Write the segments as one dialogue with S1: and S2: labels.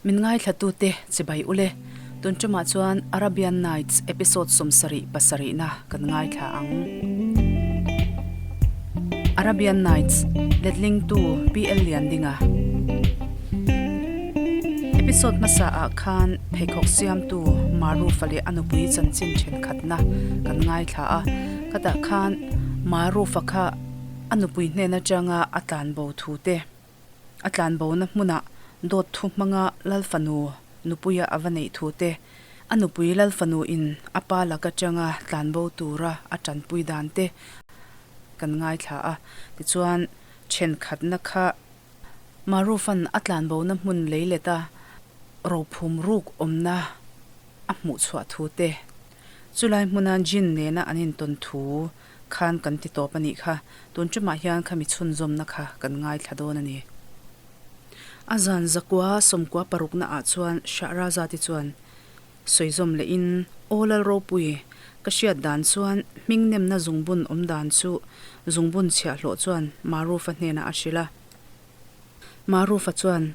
S1: Min ngaithlatute chibai ule. Tun tumah chuan Arabian Nights episode 77 na kan ngaithla ang. Arabian Nights letlingtu PL Liandinga. Episode hmasa ah khan pheikhawk siamtu Marufa leh a nupui chanchin thenkhatna kan ngaithla a. Khatah khan Marufa kha a nupui hnen atanga a tlanbo thu te, a tlanbona hmunah dawt thu hmanga Lalfanu nupuia a va neih thu te, a nupui Lalfanu in a pa lak atanga tlanbo tura a tanpui dan te kan ngaithla a. Tichuan, thenkhatna kha Marufan a tlanbona hmun leileta rophum ruk awmna a hmuh chhuah thu te, chulai hmuna Jin nena an intawn thu khan kan ti tawp a nih kha. Tun tumah hian khami chhunzawmna kha kan ngaithla dawn a ni. A zan zakua sawmkua parukna ah chuan Shahrazad-i chuan sawizawm lehin, Aw Lalropui, ka hriat dan chuan hming nemna zungbun awm dan chu zungbun chhiahhlawh chuan Maruf-a hnenah a hrilh a. Marufa chuan,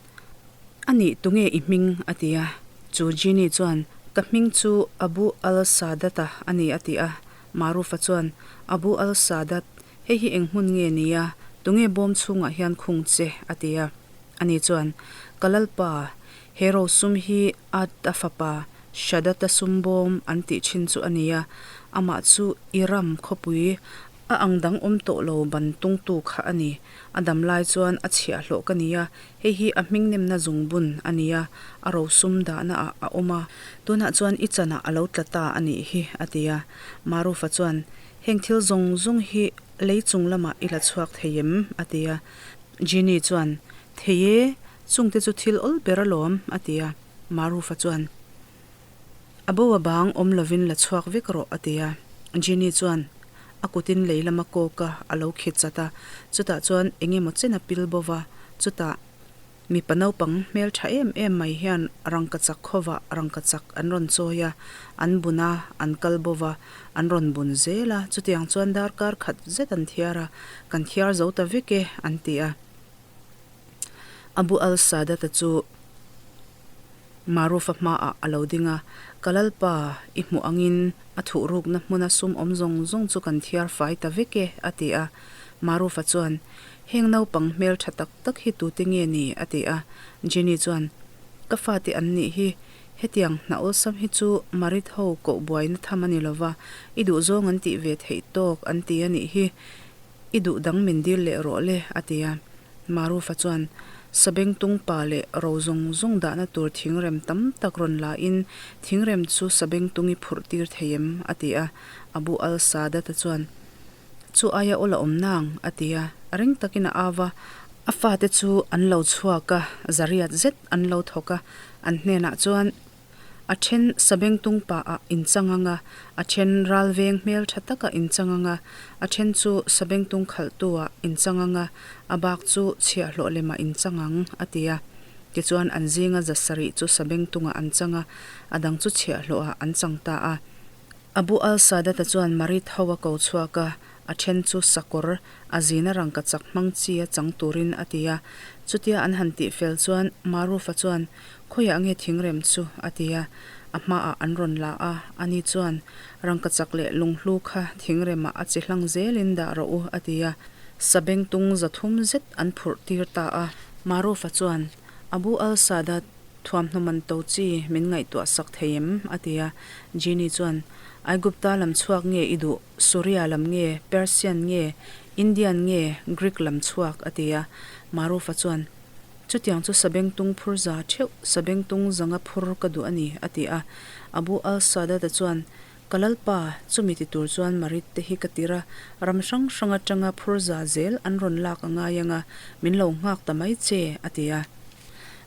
S1: A nih, tunge i hming? a ti a. Chu Genie chuan, Ka hming chu Abu al-Sadat-a a ni, a ti a. Marufa chuan, Abu al-Sadat, hei hi eng hmun nge ni a? Tunge bawm chhungah hian khung che? a ti a. Ani chuan, Ka lalpa, he rosum hi Ad-a fapa Shadat-a sum bawm an tih thin chu a ni a, amah chu Iram khawpui a ang dang awm tawh lo ban tungtu kha a ni. A dam lai chuan a chhiahhlawh ka ni a, hei hi a hming nemna zungbun a ni a, a rosum dahna ah a awm a, tunah chuan i chanah a lo tla ta a nih hi, a ti a. Marufa chuan, Heng thil zawng zawng hi lei chung lamah i la chhuak thei em? a ti a. Genie chuan, Thei e, chungte chu thil awl ber alawm, a ti a. Marufa chuan, A bo a bang awm lovin la chhuak vek rawh, a ti a. Genie chuan a kutin lei lama kawk a, a lo khit chat a. Chutah chuan eng emaw chen a pil bo va, chutah mipa naupang hmel tha em em mai hian rangkachak khawvah rangkachak an rawn chawi a, an bun a, an kal bo va, an rawn bun zel a. Chutiang chuan darkar khat zet an thiar a, Kan thiar zo ta vek e, an ti a. Abu al-Sadat-a chu Marufa hmaah a lo ding a, Ka lalpa, i hmuh angin a thuhrukna hmuna sum awm zawng zawng chu kan thiar fai ta vek e, a ti a. Marufa chuan, Heng naupang hmel tha tak tak hi tute nge ni? a ti a. Jenny chuan, Ka fate an nih hi, hetiang hna awlsam hi chu Marit ho koh buaina tham a ni lova, i duhzawng an tih ve theih tawk an ti a nih hi. I duh dang min dil leh rawh le, a ti a. Marufa chuan Sabengtung pa leh ro zawng zawng dahna tur thingrem tam tak rawn la in, thingrem chu Sabengtung i phurh tir thei em? a ti a. Abu al-Sadat-a chuan, Chu aia awl a awm nang, a ti a. Ring takin a au a, a fate chu an lo chhuak a, zariat zet an lo thawk a, an hnenah chuan, A then Sabengtung pa ah inchang ang a, a then Ralveng hmel tha tak ah inchang ang a, a then chu Sabengtung khalhtu ah inchang ang a, a bak chu chhiahhlawh lem ah inchang ang, a ti a. Tichuan an zinga zasarih chu Sabengtung ah an chang a, a dang chu chhiahhlawh ah an chang ta a. Abu al-Sadat-a chuan Marid ho a ko chhuak a, a then chu sakawr, a zina rangkachak hmang chi a chang turin a ti a. Chutia an han tih fel chuan Maruf-a chuan, Khawiah nge thingrem chu? a ti a. A hmaah an rawn la a, ani chuan, Rangkachak leh lunghlu kha thingremah a chi hlang zelin dah rawh u, a ti a. Sabengtung zathum zet an phurh tir ta a. Maruf-a chuan, Abu al-Sadat, Thuamhnaw man to chi min ngaihtuah sak thei em? a ti a. Genie chuan, Aigupta lam chhuak nge i duh? Suria lam nge? Persian nge? Indian nge? Greek lam chhuak? a ti a. Marufa chuan, Chutiang chu sabengtung phur za theuh, sabengtung zanga phur ka duh a ni, a ti a. Abu al-Sadat-a chuan, Ka lalpa, chumi ti tur chuan Marit te hi ka tir a, ram hrang hrang atanga phur za zel an rawn lak a ngai ang a, min lo nghak ta mai che, a ti a.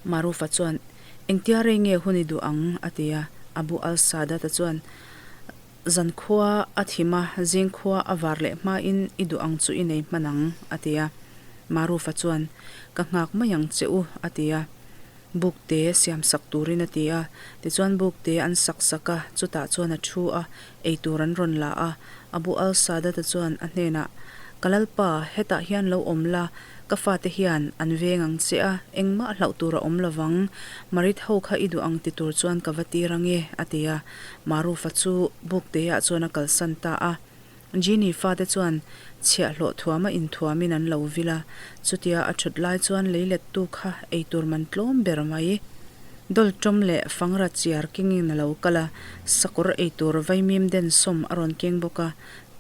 S1: Marufa chuan, Engtia rei nge hun i duh ang? a ti a. Abu al-Sadat-a chuan, Zankhua a thim a, zingkhua a var leh hmain i duh ang chu i nei hman ang, a ti a. Marufa chuan, Ka nghak mai ang che u, a ti a. Bukte siam sak turin a ti a. Tichuan bukte an sak sak a, chutah chuan a thu a, eitur an rawn la a. Abu al-Sadat-a chuan a hnenah, Ka lalpa, hetah hian lo awm la. Ka fate hian an veng ang che a, engmah hlauh tur a awm lovang. Marit ho kha i duh ang ti tur chuan ka va tir ange, a ti a. Marufa chu Bukteah chuan a kalsan ta a. Genie fate chuan chhiahhlawh thuama inthuamin an lo vil a, chutia a thut lai chuan leilettu kha eitur man tlawm ber mai. Dawltawm leh fangra chiar kengin a lo kal a, sakawr eitur vaimim densawm a rawn keng bawk a.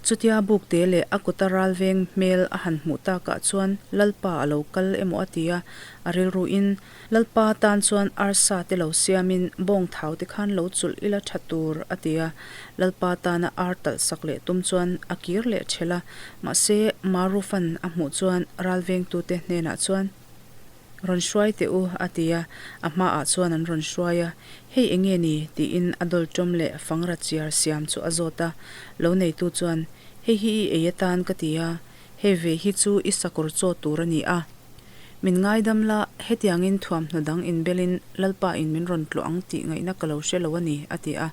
S1: Chutia bukte leh a kuta ralveng hmel a han hmuh takah chuan Lalpa a lo kal emaw a ti a, a rilruin Lalpa tan chuan arsa te lo siamin bawng thau te khan lo chulh ila tha tur a ti a, Lalpa tana ar talh sak leh tum chuan a kir leh ṭhelh a, mahse Marufan a hmuh chuan ralvengtute hnenah chuan Rawn hruai teh u a ti a, a hmaah chuan an rawn hruai a, Hei eng nge ni? tiin a dawlṭawm leh fangra chiar siam chu a zawt a, lo neitu chuan Hei hi i ei atan ka ti a, hei ve hi chu i sakawr chaw tur a ni a. Min ngaidam la, hetiangin thuamhnaw dang inbelin Lalpa in min rawn tlawh ang tih ngaihna ka lo hre lo a ni, a ti a.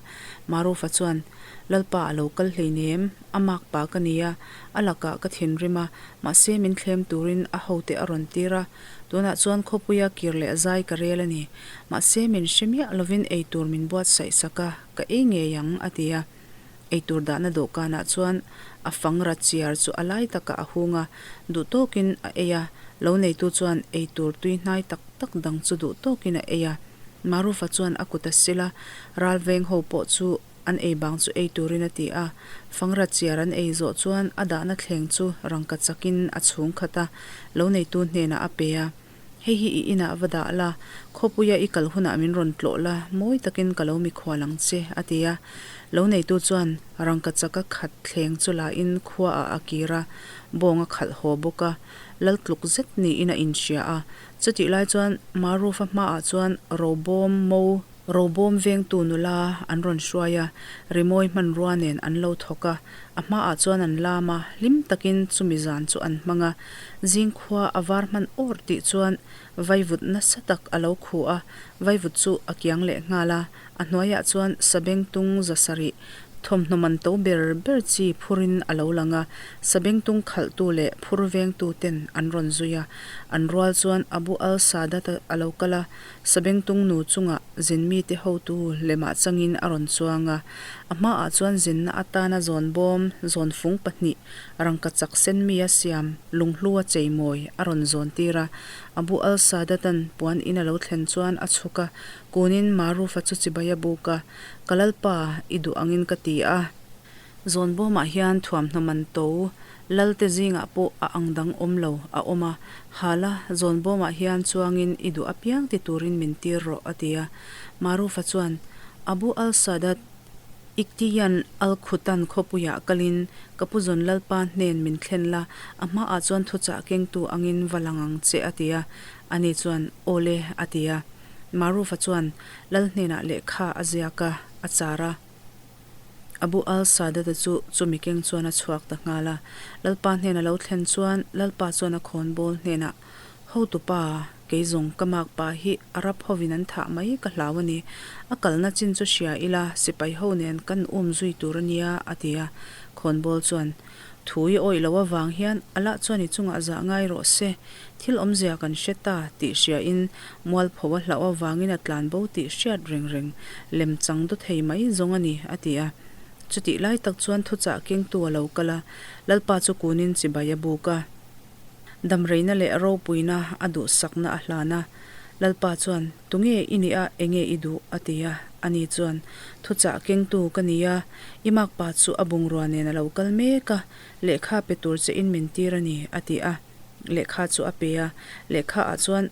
S1: Marufa chuan, Lalpa a lo kal hleinem, a makpa ka ni a, a lakah ka thinrim a, mahse min thlem turin a hote a rawn tir a, tunah chuan khawpuia kir leh zai ka rel a ni, mahse min hre miah lovin eitur min buatsaih sak a, ka ei ngei ang, a ti a. Eitur dahna dawhkanah chuan a fangra chiar chu a lai takah a hung a, duh tawkin a ei a, lo neitu chuan eitur tui hnai tak tak dang chu duh tawkin a ei a. Marufa chuan a kut a sil a, ralveng ho pawh chu an ei bang chu ei turin a ti a. Fangra chiar an ei zawh chuan a dahna thleng chu rangka chakin a chhung khat a, lo neitu hnenah a pe a. Hei hi i inah va dah la, khawpuia i kal hunah min rawn tlawh la, mawi takin ka lo mikhual ang che, a ti a. Lo neitu chuan rangkachaka khat thleng chu lahin khuaah a kir a, bawng a khalh haw bawk a, lal tluk zet niin a inhria a. Chutih lai chuan Marufa hmaah chuan robawm mo, robawm vengtu nula an rawn hruai a, rimawi hmanrua nen an lo thawk a, a hmaah chuan an lam a, hlim takin chumi zan chu an hmang a. Zingkhua a var hman awr tih chuan vaivut nasa tak a lo khu a, vaivut chu a kiang leh nghal a, a hnuaiah chuan sabengtung zasarih thawmhnaw man to ber ber chi phurin a lo lang a, sabengtung khalhtu leh phur vengtu ten an rawn zui a, an rual chuan Abu al-Sadat a lo kal a, Sabengtung nu chungah zinmite hotu lemah changin a rawn chuang a, a hmaah chuan zinna atana zawn bawm, zawn fung pahnih, rangkachak senmi a siam, lunghlua cheimawi a rawn zawn tir a. Abu al-Sadat-a'n puan in a lo thlen chuan a chhuk a, kunin Marufa chu chibai a buk a, Ka lalpa, i duh angin ka ti a. Zawn bawmah hian thuamhnaw man to Lalte zingah pawh a ang dang awm lo a awm a, Hala, zawn bawmah hian chuangin i duh apiang ti turin min tir rawh, a ti a. Marufa chuan, Abu al-Sadat, Iktiyan al-Khutan khawpuiah kalin ka pu zawn Lalpa hnen min thlen la, a hmaah chuan thuchah kengtu angin va lang ang che, a ti a. Ani chuan, Aw le, a ti a. Marufa chuan Lal hnenah lehkha a ziak a, a char a. Abu al-Sadat-a chu chumi keng chuan a chhuak ta nghal a. Lalpa hnen a lo thlen chuan Lalpa chuan a khawnbawl hnenah, Hotupa, kei zawng ka makpa hi Arab hovin an thah mai ka hlau a ni. A kalna chin chu hria ila, sipai ho nen kan um zui tur a nia, a ti a. Khawnbawl chuan, Thu i awih loh avang hian Allah chuan i chungah zah ngai rawh se, thil awmzia kan hre ta tih hriain mualpho a hlauh avangin a tlan bo tih hriat reng reng lem chang daw thei mai zawng a ni, a ti a. Chutih lai tak chuan thuchah kengtu a lo kal a, Lalpa chu kunin chibai a buk a. Damreina leh ropuina a duhsakna a hlan a. Lalpa chuan, Tunge i nih a, enge i duh? a ti a. Ani chuan, Thuchah kengtu ka ni a, i makpa chu a bungrua nen a lo kal mek a, lehkha pe tur che in min tir a ni, a ti a. Lehkha chu a pe a, lehkha ah chuan,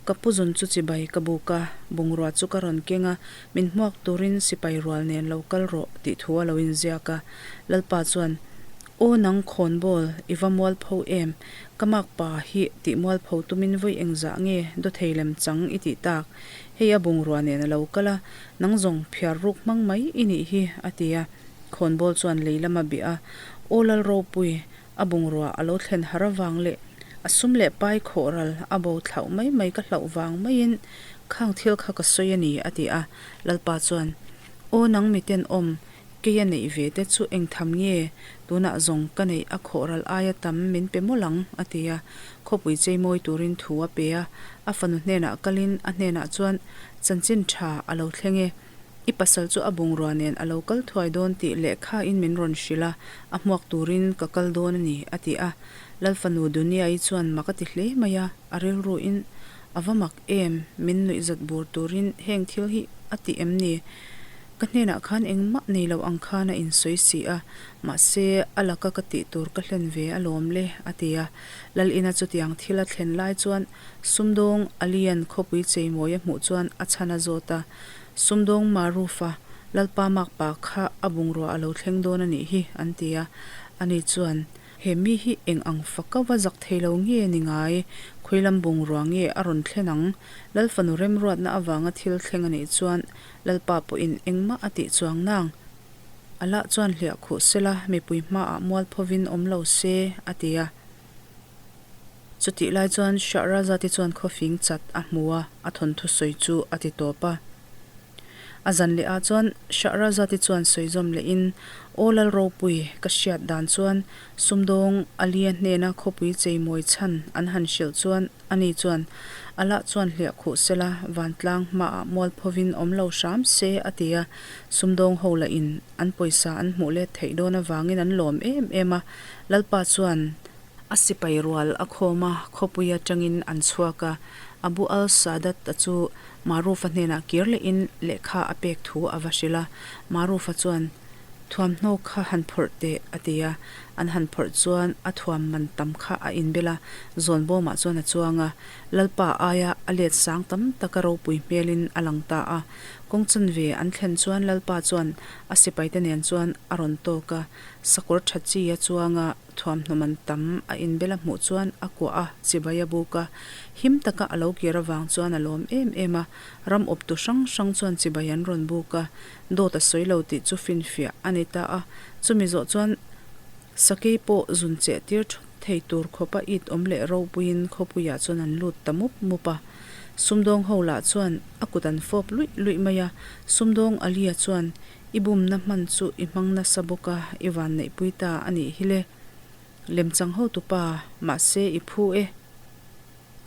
S1: Ka pu zun chu chibai ka buk a, bungrua chu ka rawn keng a, min hmuak turin sipai rual nen lo kal rawh, tih thu a lo inziak a. Lalpa chuan, Aw nang khawnbawl, i va mualpho em? Ka makpa hi tih mualpho tumin vawi engzah nge dawthei lem chang i tih tak? Hei a bungrua nen a lo kal a, nang zawng phiar ruk hmang mai i nih hi, a ti a. Khawnbawl chuan lei lam a bih a, Aw Lalropui, a bungrua a lo thlen har avang leh a sum leh pai khawh ral a bo thlauh mai mai ka hlauh vang maiin khang thil kha ka sawi a ni, a ti a. Lalpa chuan, Aw nang miten awm. Keia neih ve te chu eng tham nge? Tunah zawng ka neih a khawhral aia tam min pe mawlh ang, a ti a. Khawpui cheimawi turin thu a pe a. A fanu hnenah kalin a hnenah chuan, Chanchin tha a lo thleng e. I pasal chu a bungrua nen a lo kal thuai dawn tih lehkhain min rawn hrilh a, a hmuak turin ka kal dawn a ni, a ti a. Lalfanu Duniai chuan mak a ti hle mai a, a rilruin a va mak em, min nuihzat bur turin heng thil hi a ti em ni? Ka hnenah khan engmah nei lo ang khan a insawi si a, mahse a laka ka tih tur ka hlen ve alawm le, a ti a. Lalina chutiang thil a thlen lai chuan sumdawng Alian khawpui cheimawi a hmuh chuan a chhan a zawt a, Sumdawng Marufa, Lalpa makpa kha a bungrua a lo thleng dawn a nih hi, an ti a. Ani chuan, He mi hi eng ang faka va zak thei lo nge ni ngai? Khawi lam bungrua nge a rawn thlen ang? Lal fanu remruatna avanga thil thleng a nih chuan Lalpa pawhin engmah a tih chuang nang. Allah chuan hliah khuh sela mipui hmaah mualphovin awm lo se, a ti a. Chutih lai chuan Shahrazad-i chuan khawfing chat a hmu a, a thawnthu sawi chu a ti tawp a. A zan leh ah chuan Shahrazad-i chuan sawi zawm leh in, Aw Lal Ropui, ka hriat dan chuan sumdawng Alia hnena khawpui cheimawi chhan an han hrilh chuan ani chuan Allah chuan hliah khuh sela vantlang hmaah mualphovin awm lo hram se a ti a, sumdawng ho lah in an pawisa an hmuh let theih dawn avangin an lawm em em a, Lalpa chuan A sipai rual a khawm a, khawpui atangin an chhuak a. Abu al-Sadat-a chu Maruf-a hnenah kir lehin lehkha a pek thu a va hrilh a. Maruf-a chuan, Thuamhnaw kha han phawrh teh, a ti a. An han phawrh chuan a thuam man tam kha a inbel a, zawnbawmah chuan a chuang a. Lalpa aia a let sang tam taka ropui hmelin a lang ta a. Kawng chanve an thlen chuan Lalpa chuan a sipaite nen chuan a rawn tawk a, sakawr tha chi a chuang a. Thuamhnaw man tam a inbel a hmuh chuan a kuah a, chibai a buk a. Him taka a lo kir avang chuan a lawm em em a. Ram awptu hrang hrang chuan chibai an rawn buk a. Dawt a sawi lo tih chu finfiah a ni ta a. Chumi zawh chuan sakei pawh zun cheh tir thut thei tur khawpa it awm leh ropuiin khawpuiah chuan an lut ta mup mup a. Sumdawng ho lah chuan a kut an fawp luih luih mai a. Sumdawng Alia chuan I bumna hman chu i hmang nasa bawk a, i vanneihpui ta a nih hi le. Lemchang hotupa, mahse i phu e.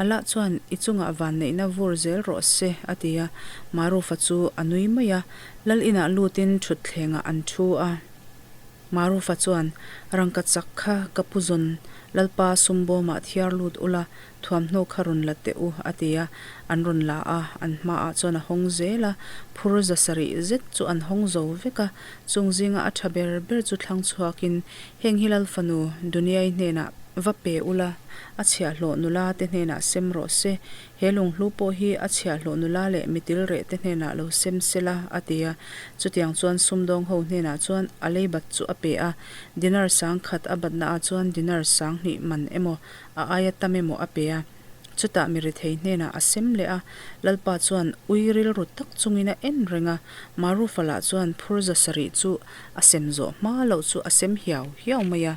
S1: Allah chuan i chungah vanneihna vur zel rawh se, a ti a. Marufa chu a nui mai a, Lal inah lutin thutthlengah an thu a. Marufa chuan, Rangka chak kha ka pu zawn, Lalpa sumbawmah thiar lut ula, Thuamhnaw kha rawn la teh u, a ti a. An rawn la a, an hmaah chuan a hawng zel a. Phur za sarih zet chu an hawng zo vek a. Chung zinga a tha ber ber chu thlang chhuakin, Heng hi Lal fanu, Duniai hnenah va pe ula, a chhiahhlawh nula te hnenah sem rawh se. He lunghlu pawh hi a chhiahhlawh nula leh mitil reh te hnenah lo sem sela, a ti a. Chutiang chuan sumdawng ho hnenah chuan a leibat chu a pe a. Dinar sangkhat a batnaah chuan dinar sanghnih man emaw A aia tam emaw a pe a, chutah mi rethei hnenah a sem leh a, Lalpa chuan ui rilru tak chungin a en reng a, Marufa lah chuan phur za sarih chu a sem zawh hma loh chu a sem hiau hiau mai a,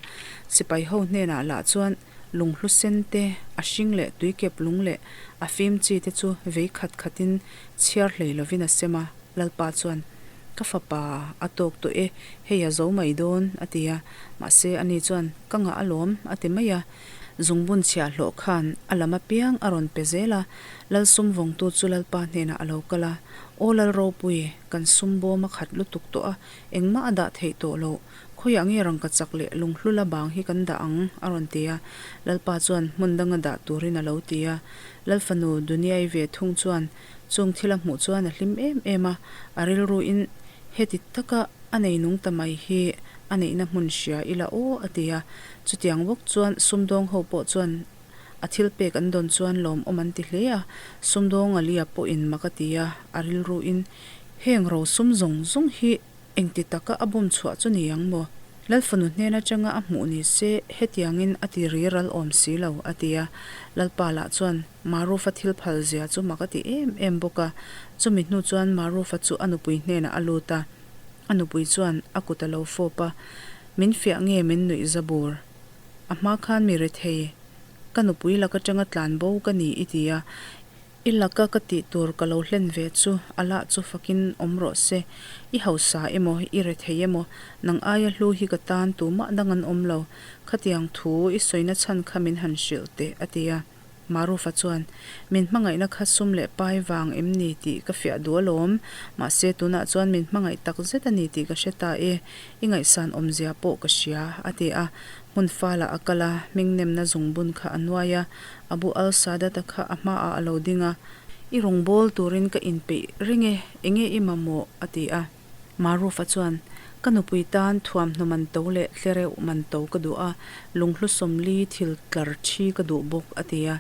S1: sipai ho hnenah lah chuan lunghlu sen te, a hring leh tuikep lung leh a fim chi te chu vei khat khatin chhiar hlei lovin a sem a, Lalpa chuan Ka fapa a tawk tawh e, hei a zo mai dawn, a ti a. Mahse, ani chuan, Ka ngah alawm, a ti mai a. Zungbun chhiahhlawh khan a lam apiang a rawn pe zel a. Lal sum vawngtu chu Lalpa hnenah a lo kal a, Aw Lal Ropui, kan sum bawm a khat lutuk tawh a, engmah a dah theih tawh loh. Khawiah nge rangkachak leh lunghlu la bang hi kan dah ang? a rawn ti a. Lalpa chuan hmun danga dah turin a lo ti a. Lal fanu Duniai ve thung chuan Chung thil a hmuh chuan a hlim em em a, a rilruin heti taka a nei nung ta mai hi a neihna hmun hria ila aw a ti a. Chutiang bawk chuan sumdawng ho pawh chuan a thil pek an dawn chuan lawmawm an ti hle a, sumdawng a lia pawhin mak a ti a, a rilruin heng ro sum zawng zawng hi engti taka a bum chhuah chu ni ang maw? Lal fanu hnen atanga a hmuh ni se hetiangin a ti ri ral awm si lo a ti a, Lalpa lah chuan Marufa thil phal zia chu mak a ti em em bawk a. Chumi hnu chuan Marufa chu a nupui hnenah a lut a. A nupui chuan a kut a lo fawp a, Min fiah nge min nuih za bur? A hma khan mi rethei, ka nupui lak atanga tlan bo ka ni i ti a. I laka ka tih tur ka lo hlen ve chu Allah chu fakin awm rawh se. I hausa emaw, i rethei emaw, nang aia hlu hi ka tan tumah dang an awm lo. Khatiang thu i sawina chhan kha min han hrilh teh, a ti a. Marufa chuan, Min hmangaihna kha sum leh pai vang em ni tih ka fiah duh alawm. Mahse, tunah chuan min hmangaih tak zet a ni tih ka hre ta e. I ngaihsan awmzia pawh ka hria, a ti a. Hmun falah a kal a, hmingnemna zungbun kha a nuai a. Abu al-Sadat-a kha a hmaah a lo ding a. I rawngbâwl turin ka inpeih reng e, enge i mamawh? a ti a. Marufa chuan, Ka nupui tan thuamhnaw man to leh tlereuh man to ka duh a, lunghlu 40 thil tlar thi ka duh bawk, a ti a.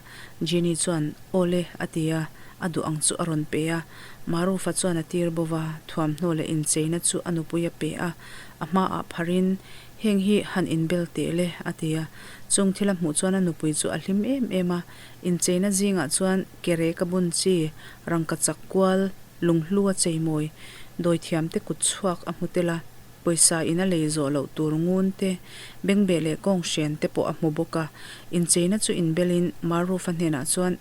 S1: Jenny chuan, Aw le, a ti a, a duh ang chu a rawn pe a. Marufa chuan a tir bo va, thuamhnaw leh incheina chu a nupui a pe a, a hmaah pharin, Heng hi han inbel teh le, a ti a. Chung thil a hmuh chuan a nupui chu a hlim em em a. Incheina zingah chuan kere ka bun chi, rangkachak kual, Lunghlua cheimawi dawithiamte kut chhuak a hmu tel a, pawisa in a lei zawh loh tur ngun te, bengbeh leh kawng hren te pawh a hmu bawk a. Incheina chu inbelin Marufa hnenah chuan,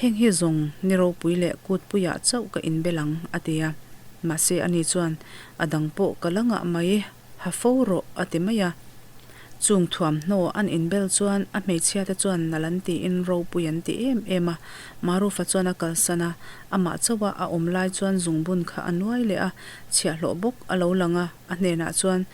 S1: Heng hi zawng ni ropui leh kutpuiah chauh ka inbel ang, a ti a. Mahse ani chuan, A dang pawh ka la ngah mai. Ha fo rawh, a ti mai a. Chung thuamhnaw an inbel chuan a hmeichhiate chuan nal an tiin ropui an ti em em a. Marufa chuan a kalsan a, amah chauha a awm lai chuan zungbun kha a nuai leh a, chhiahhlawh bawk a lo lang a, a hnenah chuan,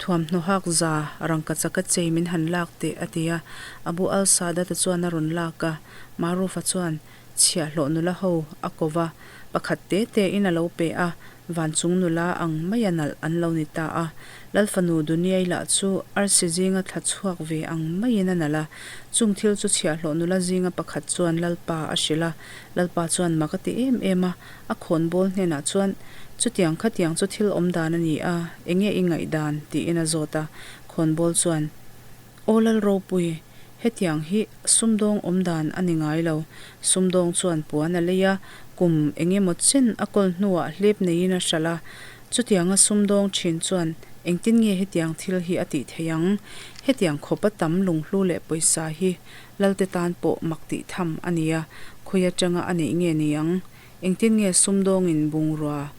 S1: Thuamhnaw hak za, rangkachaka chei min han lak teh, a ti a. Abu al-Sadat-a chuan a rawn lak a, Marufa chuan, Chhiahhlawh nula ho a ko va, pakhat te te in a lo pe a, van chung nula ang maia nalh an lo ni ta a. Lal fanu Duniai lah chu arsi zinga thla chhuak ve ang maiin a nalh a. Chung thil chu chhiahhlawh nula zinga pakhat chuan Lalpa a hrilh a, Lalpa chuan mak a ti em em a, a khawnbawl hnenah chuan, Chutiang khatiang chu thil awm dan a ni a, enge i ngaihdan? tiin a zawt a, khawnbawl chuan, Aw Lal Ropui, hetiang hi sumdawng awm dan a ni ngai lo. Sumdawng chuan puan a lei a, kum eng emaw chen a kawl hnuah hlep neiin a hralh a. Chutianga sumdawng thin chuan engtin nge hetiang thil hi a tih theih ang? Hetiang khawpa tam lunghlu leh pawisa hi Lalte tan pawh mak tih tham a ni a, khawi atanga a neih nge ni ang? Engtin nge sumdawngin bungrua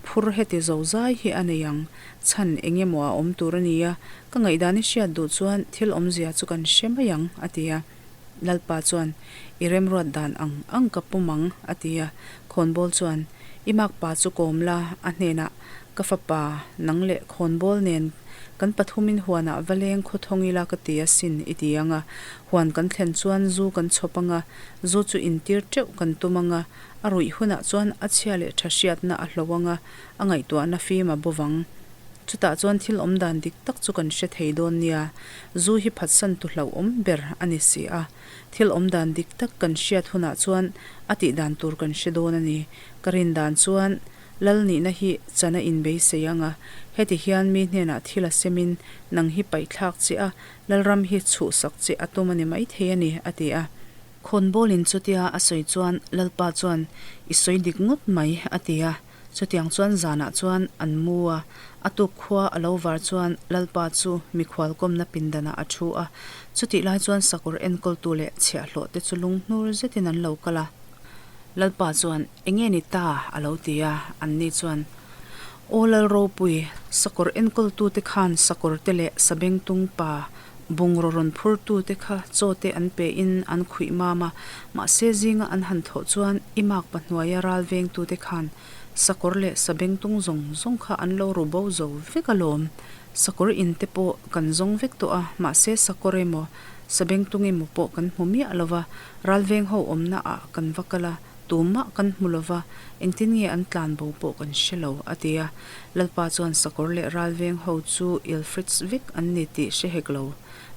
S1: phur heti zo zai hi a nei ang? Chhan eng emaw a awm tur a ni a, ka ngaihdan i hriat duh chuan thil awmzia chu kan hre mai ang, a ti a. Lalpa chuan, I remruat dan ang ang ka pum ang, a ti a. Khawnbawl chuan, I makpa chu kawm la, a hnenah, Ka fapa, nang leh khawnbawl nen kan pathumin huanah va leng khaw thawng ila ka ti asin, i ti ang a. Huan kan thlen chuan zu kan chhawp ang a, zu chu intir teuh kan tum ang a, a ruih hunah chuan a chhia leh tha hriatna a hlo ang a, a ngaihtuahna fim a bawvang. Chutah chuan thil awm dan dik tak chu kan hre thei dawn nia, zu hi phatsan tu hlauhawm ber a ni si a. Thil awm dan dik tak kan hriat hunah chuan a tih dan tur kan hre dawn a ni. Ka rin dan chuan Lal nihna hi chan a inbeisei ang a, heti hian mi hnenah thil a semin nang hi paihthlak che a, Lalram hi chhuhsak che a tum a ni maithei a ni, a ti a. Khawnbawlin chutia a sawi chuan Lalpa chuan, I sawi dik ngawt mai, a ti a. Chutiang chuan zanah chuan an mu a, a tuk khua a lo var chuan Lalpa chu mikhual kawmna pindanah a thu a. Chutih lai chuan sakawr enkawltu leh chhiahhlawh te chu lunghnur zetin an lo kal a. Lalpa chuan, Enge ni ta? a lo ti a. Anni chuan, Aw Lal Ropui, sakawr enkawltute khan sakawr te leh sabengtung pa bungraw rawn phurtute kha chaw te an pe in an khuih mam a, mahse zinga an han thawh chuan i makpa hnuaia ral vengtute khan sakawr leh sabengtung zawng zawng kha an lo ru bo zo vek alawm. Sakawr in te pawh kan zawng vek tawh a, mahse sakawr emaw sabengtung emaw pawh kan hmu miah lo va, Ralveng ho awmna ah kan va kal a, tumah kan hmu lo va, engtin nge an tlan bo pawh kan hre lo, a ti a. Lalpa chuan sakawr leh ralveng ho chu Ilfrits vek an ni tih hre hek lo,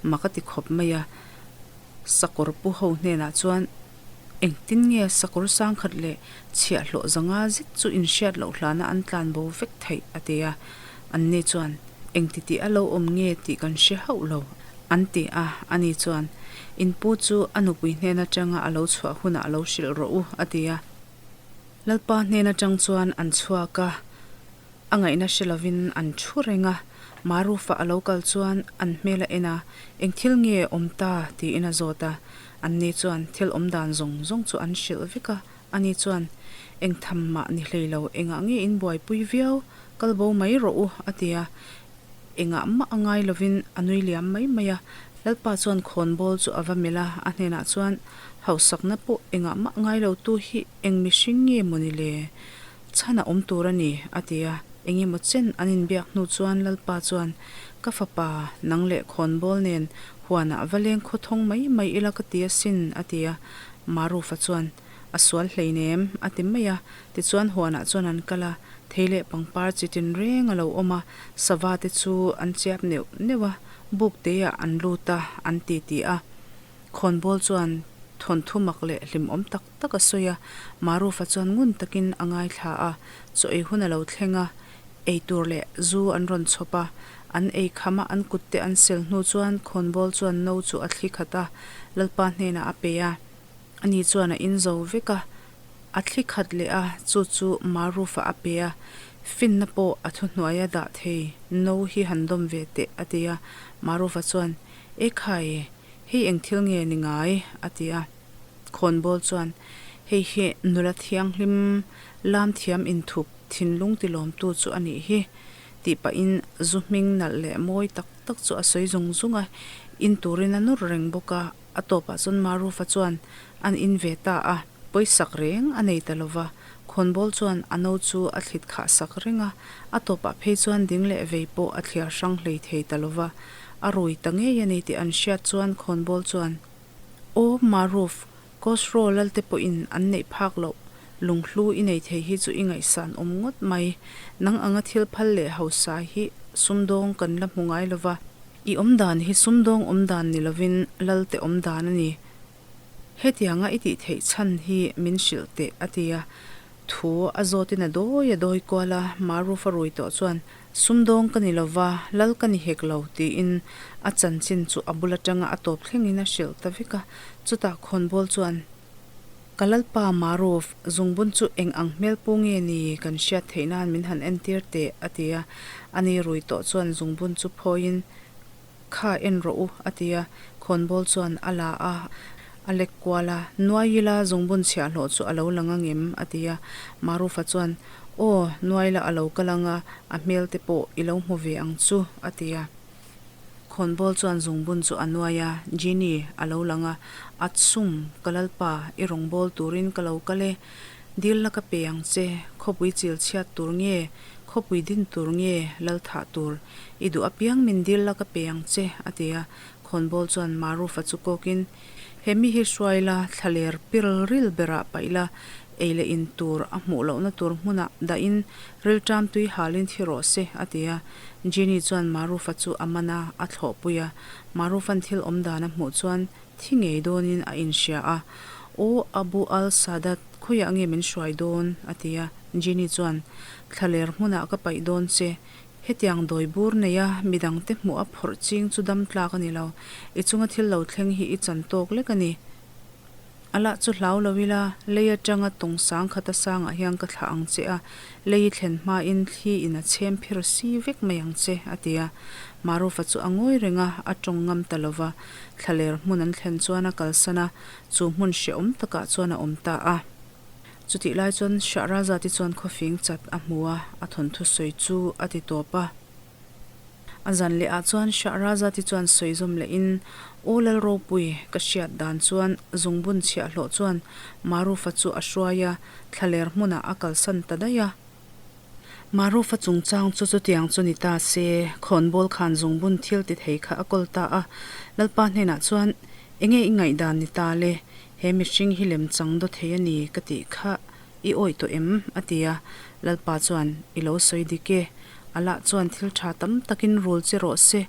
S1: mak a ti khawp mai a. Sakawr pu ho hnenah chuan, Engtin nge sakawr sangkhat leh chhiahhlawh zanga zet chu inhriat loh hlana an tlan bo vek theih? a ti a. Anni chuan, Engti tih a lo awm nge tih kan hre hauh lo, an ti a. Ani chuan, In pu chu a nupui hnen atanga a lo chhuah hunah lo hrilh rawh u, a ti a. Lalpa hnen atang chuan an chhuak a, a ngaihna hre lovin an thu reng a. Marufa a lo kal chuan an hmel a en a, Eng thil nge awm ta? tiin a zawt a. Anni chuan thil awm dan zawng zawng chu an hrilh vek a. Ani chuan, Eng tham mah ni hlei lo, engah nge in buaipui viau, kal bo mai rawh u, a ti a. Engah mah a ngai lovin a nui liam mai mai a. Lalpa chuan khawnbawl chu a va melh a, a hnenah chuan, Hausakna pawh engah mah ngai lo tu hi eng mihring nge maw ni le? Chhan a awm tur a ni, a ti a. Engemaw chen an inbiak hnu chuan Lalpa chuan, Ka fapa, nang leh khawnbawl nen huanah va leng khawthawng mai mai ila ka ti asin, a ti a. Marufa chuan, A sual hleinem, a ti mai a. Tichuan huanah chuan an kal a, thei leh pangpar chi tinreng a lo awm a, sava te chu an chiap neuh neuh a, buk teah an lut a, an ti ti a. Khawnbawl chuan thawnthu mak leh hlimawm tak tak a sawi a, Marufa chuan ngun takin a ngaithla a, chaw ei hun a lo thleng a, ei tur leh zu an rawn chhawp a, an ei kham a, an kut te an sel hnu chuan khawnbawl chuan no chu a thli khat a, Lalpa hnenah a pe a, ani chuan a in zo vek a, a thli khat leh a, chu chu Marufa a pe a, finna pawh a thuhnuai a dah thei, no hi han dawm ve teh a ti a, Marufa chuan, Ekhai, hei eng thil nge ni ngai? a ti a. Khawnbawl chuan, Hei hi nula thianghlim lam thiam inthup thinlung tilawmtu chu a nih hi, tih pahin zu hming nalh leh mawi tak tak chu a sawi zung zung a, in turin a nawr reng bawk a. A tawpah chuan Marufa chuan an in ve ta a, pawisak reng a nei ta lo va. Khawnbawl chuan a no chu a thlit khah sak reng a, a tawpah phei chuan ding leh vei pawh a thliar hrang hlei thei ta lo va. A rui ta ngei a ni tih an hriat chuan Khawnbawl chuan, Aw Maruf, Kosro lalte pawhin an neih phak loh, lunghlu i nei thei hi chu i ngaihsan awm ngawt mai. Nang anga thil phal leh hausa hi sumdawng kan la hmu ngai lo va. I awmdan hi sumdawng awmdan ni lovin lalte awmdan a ni. Hetianga i tih theih chhan hi min hrilh teh, a ti a. Thu a zawtin a dawi a dawi kual a, Marufa rui tawh chuan, Sumdawng ka ni lova, lal ka ni hek lo, tiin a chanchin chu a bul atanga a tawp thlengin a hrilh ta vek a. Chutah khawnbawl chuan, Ka lalpa Maruf, zungbun chu eng ang hmel pu nge ni kan hriat theih nan min han entir teh, a ti a. Ani rui tawh chuan zungbun chu phawiin, Kha en rawh u, a ti a. Khawnbawl chuan a la a, a lek kual a, Nuai ila zungbun chhiahhlawh chu a lo lang ang em? a ti a. Marufa chuan, Aw, nuai la a lo kal ang a, a hmel te pawh i lo hmu ve ang chu, a ti a. Khawnbawl chuan zungbun chu a nuai a, Genie a lo lang a, Atsum, ka lalpa, i rawngbâwl turin ka lo kal e. Dil la ka pe ang che, khawpui chil chhiat tur nge, khawpui din tur nge, lal thah tur. I duh apiang min dil la ka pe ang che, a ti a. Khawnbawl chuan Marufa chu kawkin, He mi hi hruai la, thlaler pirl ril berah paih la, ei leh in tur a hmuh lohna tur hmunah dahin rilṭam tui halin thi rawh se, a ti a. Genie chuan Marufa chu a man a, a thlawhpui a. Marufa'n thil awm dan a hmuh chuan thi ngei dawnin a inhria a. Aw Abu al-Sadat, khawiah nge min hruai dawn? a ti a. Genie chuan, Thlaler hmunah ka paih dawn che. Hetiang dawi bur neia midangte hmuh a phawrh ching chu dam tlak a ni lo. I chunga thil lo thleng hi i chan tawk lek a ni. A lah chu hlau lo ila, lei atanga tawng sang khata sangah hian ka thlah ang che a, lei i thlen hmain thli in a chhem phir si vek mai ang che, a ti a. Marufa chu a ngawi reng a, a tawng ngam ta lo va. Thlaler hmun an thlen chuan a kalsan a, chu hmun hrehawm takah chuan a awm ta a. Chutih lai chuan Shahrazad-i chuan khawfing chat a hmu a, a thawnthu sawi chu a ti tawp a. A zan leh ah chuan Shahrazad-i chuan sawi zawm leh in, Aw Lalropui, ka hriat dan chuan zungbun chhiahhlawh chuan Marufa chu a hruai a, thlaler hmunah a kalsan ta daih a. Marufa chungchang chu chutiang chu ni ta se, khawnbawl khan zungbun thil ti thei kha a kawl ta a. Lalpa hnenah chuan, Enge i ngaihdan ni ta le? He mihring hi lemchang daw thei a ni ka tih kha i awih tawh em? a ti a. Lalpa chuan, I lo sawi dik e. Allah chuan thil tha tam takin rul che rawh se,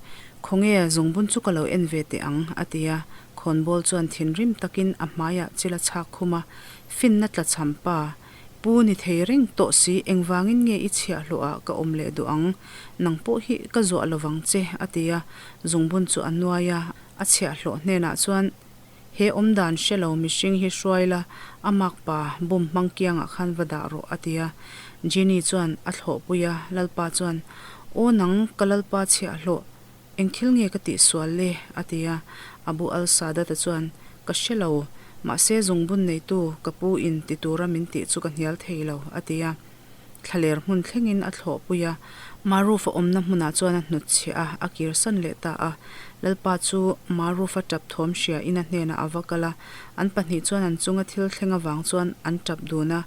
S1: khawnge zungbun chu ka lo en ve teh ang, a ti a. Khawnbawl chuan thinrim takin a hmaiah chil a chhak khum a, Finna tlachham pa, Pu ni thei reng tawh si, engvangin nge i chhiahhlawhah ka awm leh duh ang? Nang pawh hi ka zuah lovang che, a ti a. Zungbun chu a nuai a, a chhiahhlawh hnenah chuan, He awmdan hre lo mihring hi hruai la, a makpa bum hmang kiangah khan va dah rawh, a ti a. Genie chuan a thlawhpui a, Lalpa chuan, Aw nang, ka Lalpa chhiahhlawh, Eng thil nge ka tih sual le? a ti a. Abu al-Sadat-a chuan, Ka hre lo. Mahse zungbun neitu ka pu in ti tura min tih chu ka hnial thei lo, a ti a. Thlaler hmun thlengin a thlawhpui a, Maruf-a awmna hmunah chuan a hnutchhiah a, a kirsan leh ta a. Lalpa chu Maruf-a tap thawm hria in a hnenah a va kal a, an pahnih chuan an chunga thil thleng avang chuan an tap dun a,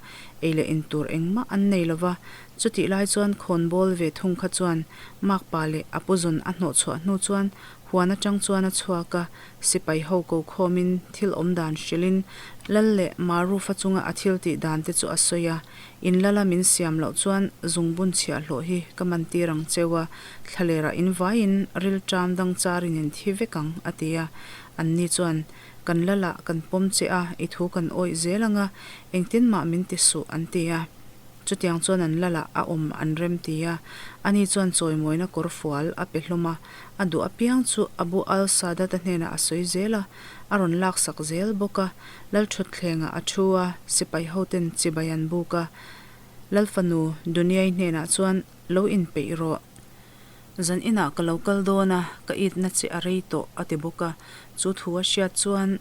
S1: ei leh in tur engmah an nei lo va. Chutih lai chuan khawnbawl ve thung kha chuan Makpa leh a pu zawn a hnawhchhuah hnu chuan huan atang chuan a chhuak a, Sipai ho ko khawmin thil awm dan hrilhin Lal leh Marufa chunga a thil tih dan te chu a sawi a, In lala min siam loh chuan zungbun chhiahhlawh hi ka man tir ang cheu a, thlalerah in vaiin rilṭam dang charin in thi vek ang, a ti a. Anni chuan, Kan lalah kan pawm che a, i thu kan awih zel ang a, engtin mah min ti suh, an ti a. Chutiang chuan an lalah a awm an rem ti a, ani chuan chawimawina kawr fual a pe hlawm a, a duh apiang chu Abu al-Sadat-a hnenah a sawi zel a, a rawn laksak zel bawk a. Lalṭhutthlengah a thu a, sipai hoten chibai an buk a. Lalfanu Duniai hnenah chuan, Lo inpeih rawh. Zan inah ka lo kal dawn a, ka itna che a rei tawh, a ti bawk a. Chu thu a hriat chuan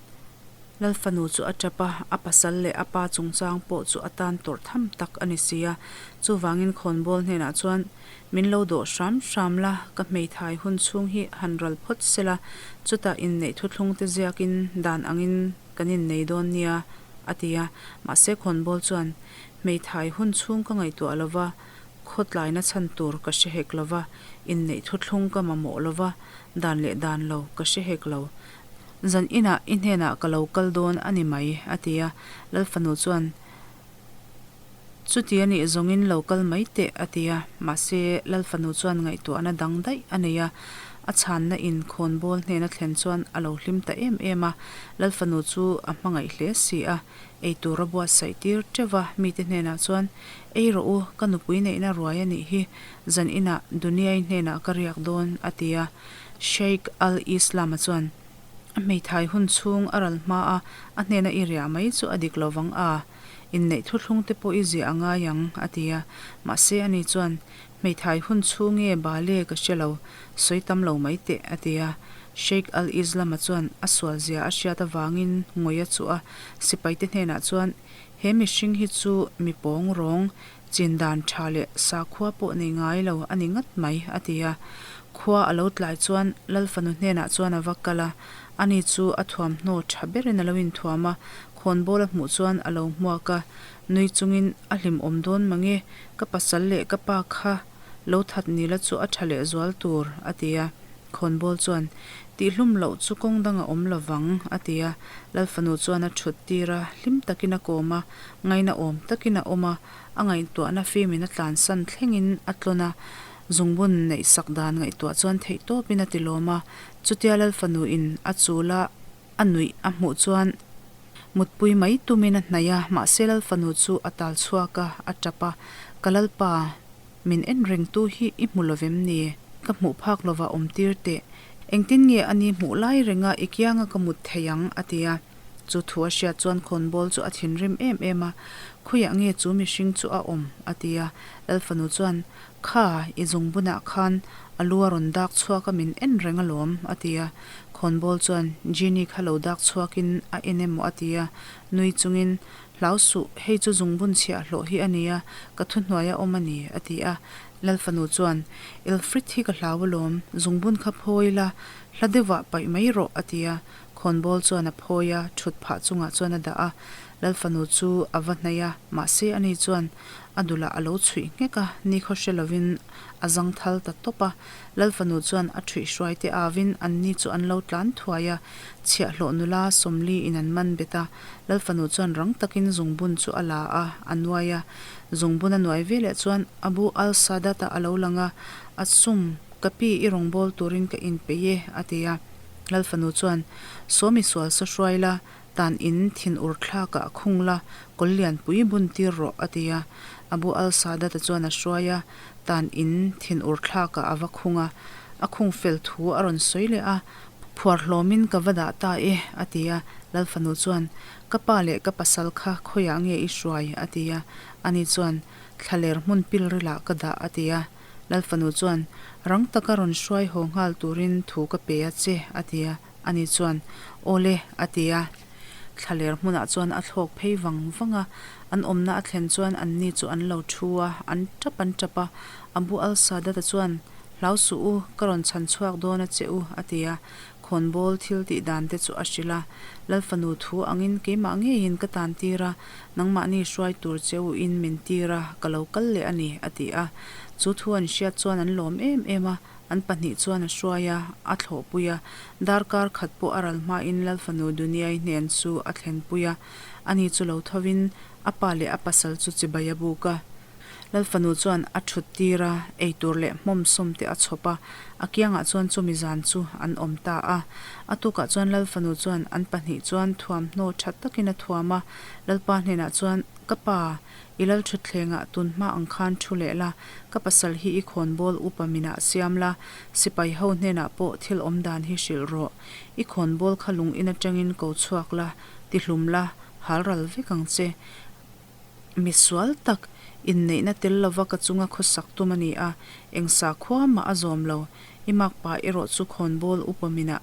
S1: Lalfanu chu a tap a, a pasal leh a pa chungchang pawh chu a tan tawrh tham tak a ni si a. Chuvangin khawnbawl hnenah chuan, Min lo dawh hram hram la, ka hmeithai hun chhung hi han ral phawt se la, chutah inneih thuthlung te ziakin dan angin kan innei dawn nia, a ti a. Mahse khawnbawl chuan, Hmeithai hun chhung ka ngaihtuah lo va, khawtlaina chhan tur ka hre hek lo va, inneih thuthlung ka mamawh lo va, dan leh dan lo ka hre hek lo. Zan inah i hnenah ka lo kal dawn a ni mai, a ti a. Lalfanu chuan, Chuti a nih zawngin lo kal mai teh, a ti a. Mahse, Lalfanu chuan ngaihtuahna dang daih a nei a. A chhanna in khawnbawl hnena thlen chuan a lo hlim ta em em a. Lalfanu chu a hmangaih hle si a, eitur a buatsaih tir teuh va, mite hnenah chuan, Ei rawh u, ka nupui neihna ruai a nih hi, zan inah Duniai hnenah ka riak dawn, a ti a. Sheikh al-Islam-a chuan, A hmeithai hun chhung a ral hma a, a hnena i riah mai chu a dik lo vang a, inneih thuthlung te pawh i ziah a ngai ang, a ti a. Mahse ani chuan, Hmeithai hun chhung nge bale ka hre lo, sawi tam lo mai teh, a ti a. Sheikh al-Islam-a chuan a sual zia a hriat avangin ngawih a chuh a, sipaite hnenah chuan, He mihring hi chu mi pawng rawng, Chin dan tha leh sakhua pawh nei ngai lo a ni ngat mai, a ti a. Khua a lo tlai chuan Lal fanu hnenah chuan a va kal a, ani chu a thuamhnaw tha berin a lo inthuam a, khawnbawl a hmuh chuan a lo hmuak a, nui chungin a hlimawm dawn mange, ka pasal leh ka pa kha lo that ni la chu a tha leh zual tur, a ti a. Khawnbawl chuan, Tihhlum loh chu kawng dang a awm lo vang, a ti a. Lal fanu chuan a thut tir a, hlim takin a kawm a, ngaina awm takin a awm a, a ngaihtuahna fimin a tlansan thlengin a tlawn a, zungbun neih sak dan ngaihtuah chuan theihtawpin a ti lawm a. Chutia Lal fanu in a chul a, a nuih a hmuh chuan mutpui mai tumin a hnaih a, mahse Lal fanu chu a tal chhuak a, a tap a, Ka Lalpa, Min en rengtu hi i hmu lovem ni? Ka hmuh phak lova awm tir teh. Engtin nge a ni hmuh lai renga i kianga ka mut thei ang? a ti a. Chu thu a hriat chuan khawnbawl chu a thinrim em em a. Khawiah nge chu mihring chu a awm? a ti a. Lalfanu chuan, Kha, i zungbunah khan a lu a rawn dak chhuak a min en reng alawm, a ti a. Khawnbawl chuan Genie kha lo dak chhuakin a en emaw a ti a. Nui chungin, Hlau suh, hei chu zungbun chhiah hlawh hi a nia, ka thuhnuai a awm a ni, a ti a. Lal fanu chuan, Ilfrit hi ka hlau alawm, zungbun kha phawi la, hla deuhah paih mai rawh, a ti a. Khawnbawl chuan a phawi a, thut phah chungah chuan a dah a. Lal fanu chu a va hnaih a, mahse ani chuan a dulah a lo chhuih nghek a, nikhaw hre lovin a zang thal ta tawp a. Lal fanu chuan a ṭhuih hruai te avin anni chu an lo tlan thuai a, chhiahhlawh nula Sawmli in an man bet a. Lal fanu chuan rang takin zungbun chu a la a, a nuai a. Zungbun a nuai veleh chuan Abu al-Sadat-a a lo lang a, A sum, ka pi i rawngbâwl turin ka inpeih e, a ti a. Lal fanu chuan, Sawmi sual saw hruai la, tan in thin ur thlakah a khung la, kawl lianpui bun tir rawh, a ti a. Abu al-Sadat-a chuan a hruai a, tan in thin ur thlakah a va khung a. A khung fel thu a rawn sawi leh a, Phuar hlawmin ka va dah ta e, a ti a. Lal fanu chuan, Ka pa leh ka pasal kha khawiah nge i hruai? a ti a. Ani chuan, Thlaler hmun pilrilah ka dah, a ti a. Lal fanu chuan, Rang taka rawn hruai haw nghal turin thu ka pe a che, a ti a. Ani chuan, Awle, a ti a. Thlaler hmunah chuan a thlawk phei vang vang a, an awmna a thlen chuan anni chu an lo thu a, an tap an tap a. Abu al-Sadat-a chuan, Hlau suh u, ka rawn chhan chhuak dawn a che u, a ti a. Khawnbawl thil tih dan te chu a hrilh a. Lal fanu thu angin keimah ngeiin ka tan tir a, nangmahni hruai tur che u in min tir a, ka lo kal leh a ni, a ti a. Chu thu an hriat chuan an lawm em em a. An pahnih chuan a hruai a, a thlawhpui a. Darkar khat pawh a ral hmain Lal fanu Duniai hnen chu a thlenpui a. Ani chu lo thovin a pa leh a pasal chu chibai a buk a. Lal fanu chuan a thut tir a, eitur leh hmawmsawm te a chhawp a. A kiangah chuan chumi zan chu an awm ta a. A tukah chuan Lal fanu chuan an pahnih chuan thuamhnaw tha takin a thuam a. Lalpa hnenah chuan, Ka pa, I lal thutthlengah tun hma ang khan thu leh la, ka pasal hi i khawnbawl upa minah siam la, sipai ho hnenah pawh thil awm dan hi hrilh rawh. I khawnbawl kha lung in atangin ko chhuak la, ti hlum la, hal ral vek ang che. Mi sual tak, inneihna tel lova ka chunga khawsak tum a ni a, eng sakhua mah a zawm lo. I makpa erawh chu khawnbawl upa minah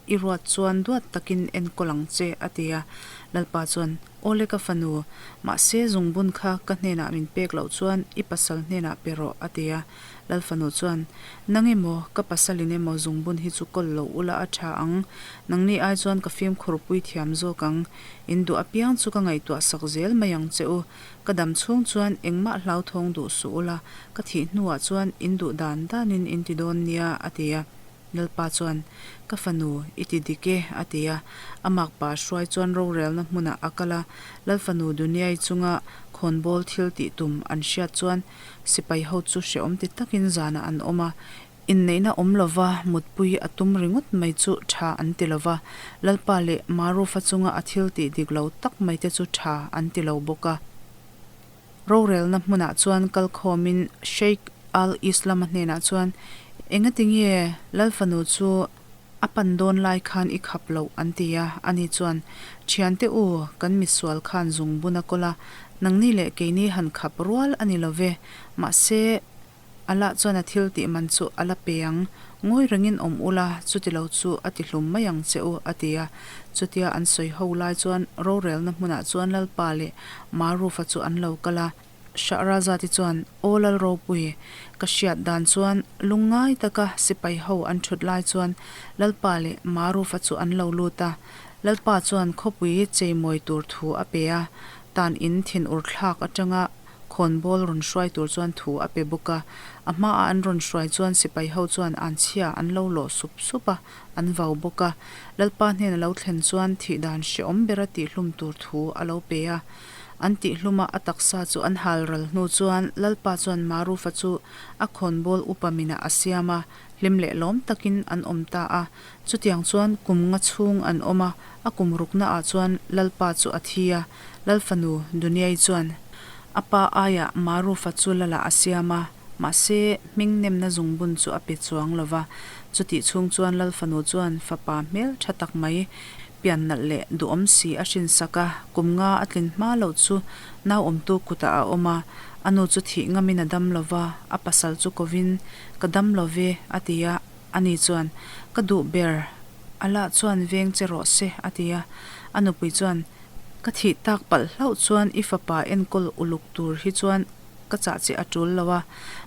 S1: I ruat chuan duat takin enkawl ang che, a ti a. Lalpa chuan, Awle ka fanu, mahse zungbun kha ka hnenah min pek loh chuan i pasal hnenah pe rawh, a ti a. Lal fanu chuan, Nang emaw, ka pasalin emaw zungbun hi chu kawl lo ula a tha ang. Nangni ai chuan ka fimkhur pui thiam zawk ang. In duh apiang chu ka ngaihtuah sak zel mai ang che u. Ka dam chhung chuan engmah hlauthawng duh suh ula, ka thih hnuah chuan in duh dan danin in ti dawn nia, a ti a. Lalpa chuan, Ka fanu, i ti dik e, a ti a. A makpa hruai chuan rorelna hmunah a kal a. Lal fanu Duniai chunga khawnbawl thil tih tum an hriat chuan sipai ho chu hrehawm ti takin zanah an awm a. Inneihna awm lova mutpui a tum ringawt mai chu tha an ti lova. Lalpa leh Marufa chunga a thil tih dik lo tak mai te chu tha an ti lo bawk a. Rorelna hmunah chuan kal khawmin Sheikh al-Islam-a hnenah chuan, Engati nge Lal fanu chu a pan dawn lai khan i khap loh? an ti a. Ani chuan, Thiante u, kan misual khan zungbun a kawl a, nangni leh keini han khap rual a ni lo ve. Mahse, Allah chuan a thil tih man chu a la pe ang. Ngawi rengin awm ula, chuti lo chu a ti hlum mai ang che u, a ti a. Chutia an sawi ho lai chuan rorelna hmunah chuan Lalpa leh Marufa chu an lo kal a. Shahrazad-i chuan, Aw Lal Ropui, ka hriat dan chuan lungngai taka sipai ho an thut lai chuan Lalpa leh Marufa chu an lo lut a. Lalpa chuan khawpui cheimawi tur thu a pe a, tan in thinur thlak atanga Khawnbawl rawn hruai tur chuan thu a pe bawk a, a hmaah an rawn hruai chuan sipai ho chuan an chhia an lo lawh sup sup a, an vau bawk a. Lalpa hnen a lo thlen chuan thih dan hrehawm bera tihhlum tur thu a lo pe a. An tihhluma a taksa chu an hal ral hnu chuan Lalpa chuan Marufa chu a khawnbawl upa minah a siam a, hlim leh lawm takin an awm ta a. Chutiang chuan kum nga chhung an awm a, a kum ruknaah chuan Lalpa chu a thi a, Lal fanu Duniai chuan a pa aiah Marufa chu Lalah a siam a, mahse hming nemna zungbun chu a pe chuang lo va. Chutih chhung chuan Lal fanu chuan fapa hmel tha tak mai, pian nalh leh duhawm si a hrinsak a, kum nga a tlin hma loh chu nauawmtu kutah a awm a, a nu chu thih ngamin a dam lo va, a pasal chu kovin, Ka dam lo ve, a ti a. Ani chuan, Ka duh ber, Allah chuan veng che rawh se, a ti a. A nupui chuan, Ka thih tak palh hlauh chuan i fapa enkawl uluk tur hi chuan ka chah che a tul lo a,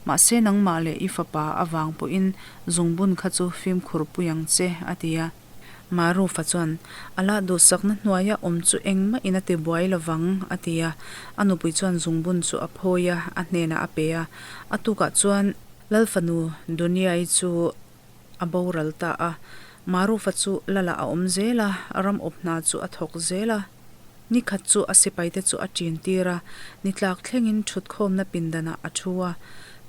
S1: mahse nangmah leh i fapa avang pawhin zungbun kha chu fimkhur pui ang che, a ti a. Marufa chuan, Allah duhsakna hnuaia awm chu engmah in a ti buai lo vang, a ti a. A nupui chuan zungbun chu a phawi a, a hnenah a pe a. A tukah chuan Lal fanu Duniai chu a boral ta a. Marufa chu Lalah a awm zel a, ram awp hna chu a thawk zel a. Ni khat chu a sipaite chu a ṭin tir a, ni tlak thlengin ṭhutkhawmna pindanah a ṭhu a.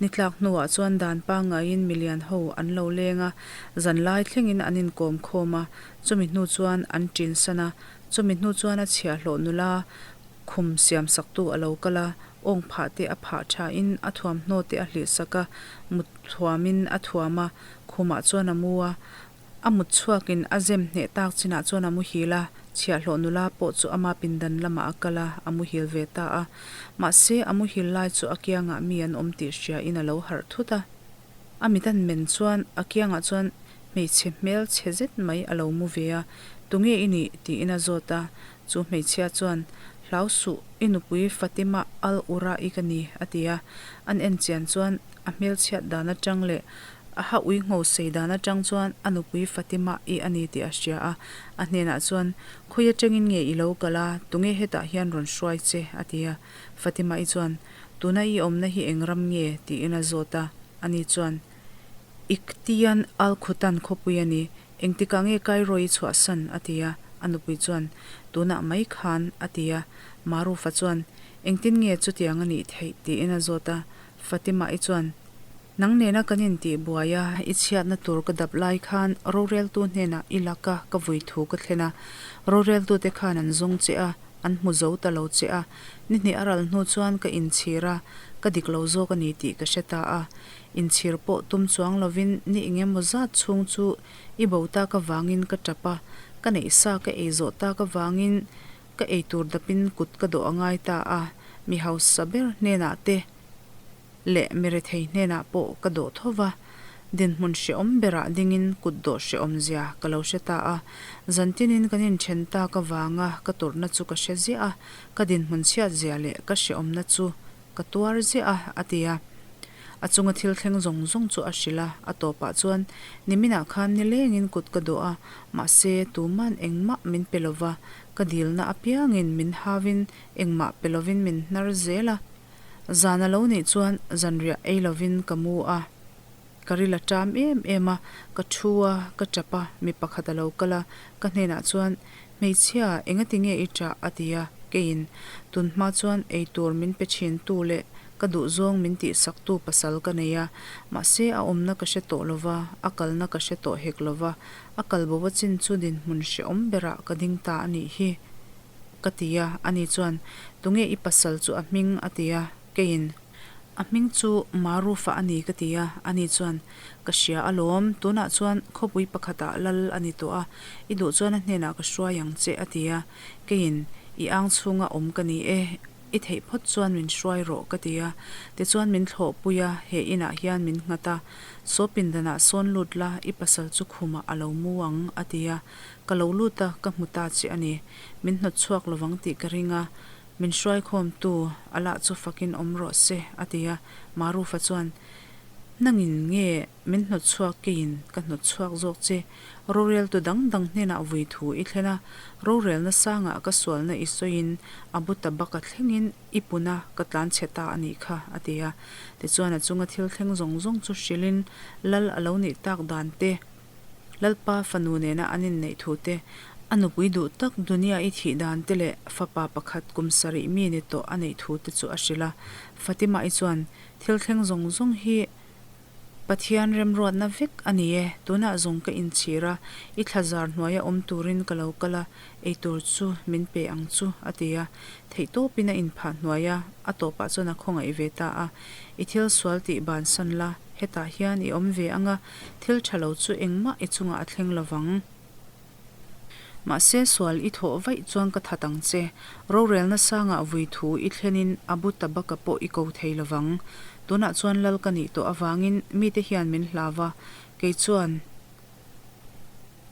S1: Ni tlak hnuah chuan dan pangaiin milian ho an lo leng a, zanlai thlengin an inkawm khawm a, chumi hnu chuan an ṭin san a. Chumi hnu chuan a chhiahhlawh nula khum siamsaktu a lo kal a, awng phah te a phah thain a thuamhnaw te a hlihsak a, mut thuamin a thuam a, khumah chuan a mu a. A mut chhuakin a zem hneh tak chinah chuan a muhil a, chhiahhlawh nula pawh chu ama pindan lamah a kal a, a muhil ve ta a. Mahse, a muhil lai chu a kiangah mi an awm tih hriain a lo harh thut a. A mit an men chuan a kiangah chuan hmeichhe hmel chhe zet mai a lo mu ve a. Tunge i nih? tiin a zawt a. Chu hmeichhia chuan, Hlau suh, i nupui Fatima Al-Ura-i ka ni, a ti a. An en chian chuan a hmelchhiat dan atang leh a ha ui ngho sei dan atang chuan a nupui Fatima-i a ni tih a hria a. A hnenah chuan, Khawi atangin nge i lo kal a, tunge hetah hian rawn hruai che? a ti a. Fatima-i chuan, Tuna i awmna hi eng ram nge? tiin a zawt a. Ani chuan, Iktian Al-Khutan khawpui a ni. Engtikah nge Cairo i chhuahsan? a ti a. A nupui chuan, Tunah mai khan, a ti a. Marufa chuan, Engtin nge chutiang a nih theih? tiin a zawt a. Fatima-i chuan, Nang nena kan intih buai a, i chhiatna tur ka dap lai khan roreltu hnenah i laka ka vui thu ka thlen a. Roreltute khan an zawng che a, an hmu zo ta lo che a. Ni hnih a ral hnu chuan ka inchhir a, ka dik lo zawk a ni tih ka hre ta a. Inchhir pawh tum chuang lovin ni eng emaw zat chhung chu i bo tak avangin ka tap a, ka neih sa ka ei zawh tak avangin ka ei tur dapin kut ka dawh a ngai ta a, mi hausa ber hnenah te leh mi rethei hnenah pawh ka dawh tho va, dinhmun hrehawm berah dingin kut dawh hrehawm zia ka lo hre ta a, zantinin kan inthen tak avanga ka tawrhna chu ka hre ziah a, ka dinhmun chhiat zia leh ka hrehawmna chu Ka tuar ziah a, a ti a. A chunga thil thleng zawng zawng chu a hrilh a, a tawpah chuan niminah khan nilengin kut ka dawh a, mahse tuman engmah min pe lova, ka dilna apiangin min havin engmah pe lovin min hnar zel a. Zan a lo nih chuan zanriah ei lovin ka mu a. Ka ril a ṭam em em a, ka thu a, ka ṭap a, mi pakhat a lo kal a, ka hnenah chuan, Hmeichhia, engati nge i ṭah? a ti a, keiin, Tun hma chuan eitur min pe ṭhintu leh ka duhzawng min tihsaktu pasal ka nei a, mahse a awmna ka hre tawh lo va, a kalna ka hre tawh hek lo va, a kal bo a chin chu dinhmun hrehawm berah ka ding ta a nih hi, ka ti a, ani chuan, Tunge i pasal chu a hming? a ti a, keiin. A hming chu Marufa a ni ka ti a, ani chuan, Ka hria alawm, tunah chuan khawpui pakhatah lal a ni tawh a, i duh chuan a hnenah ka hruai ang che a ti a, keiin, I ang chhunga awm ka ni e, i theih phawt chuan min hruai rawh ka ti a, tichuan min thlawhpui a, he inah hian min nghat a, saw pindanah sawn lut la, i pasal chu khumah a lo mu ang a ti a, ka lo lut a, ka hmu ta che a ni, min hnawt chhuak lovang tih ka ring a, Min hruaikhawmtu a lah chu fakin awm rawh se, a ti a. Marufa chuan, Nangin nge min hnawt chhuak keiin ka hnawt chhuak zawk che? Roreltu dang dang hnenah vui thu i thlen a, rorelna sangah ka sualna i sawiin Abu Tabaka thlengin i puna ka tlanchhe ta a nih kha, a ti a. Tichuan a chunga thil thleng zawng zawng chu hrilhin lal a lo nih tak dan te, Lalpa fanu nena an inneih thu te, a nupui duh tak Dunia i thih dan te leh fapa pakhat kum sarih mi ni tawh a neih thu te chu a hrilh a. Fatima-i chuan, Thil thleng zawng zawng hi Pathian remruatna vek a ni e, tunah zawng ka inchhir a, i thlazar hnuaia awm turin ka lo kal a, eitur chu min pe ang chu, a ti a. Theihtawpin a inphah hnuai a, a tawpah chuan a khawngaih ve ta a. I thil sual tih bansan la, hetah hian i awm ve ang a, Thil tha lo chu engmah i chungah a thleng lo vang. Mahse sual i thawh vaih chuan ka that ang che. Rorelna sangah vui thu i thlenin Abu Tabaka pawh i ko thei lo vang. Tunah chuan lal ka nih tawh avangin mite hian min hlau va, kei chuan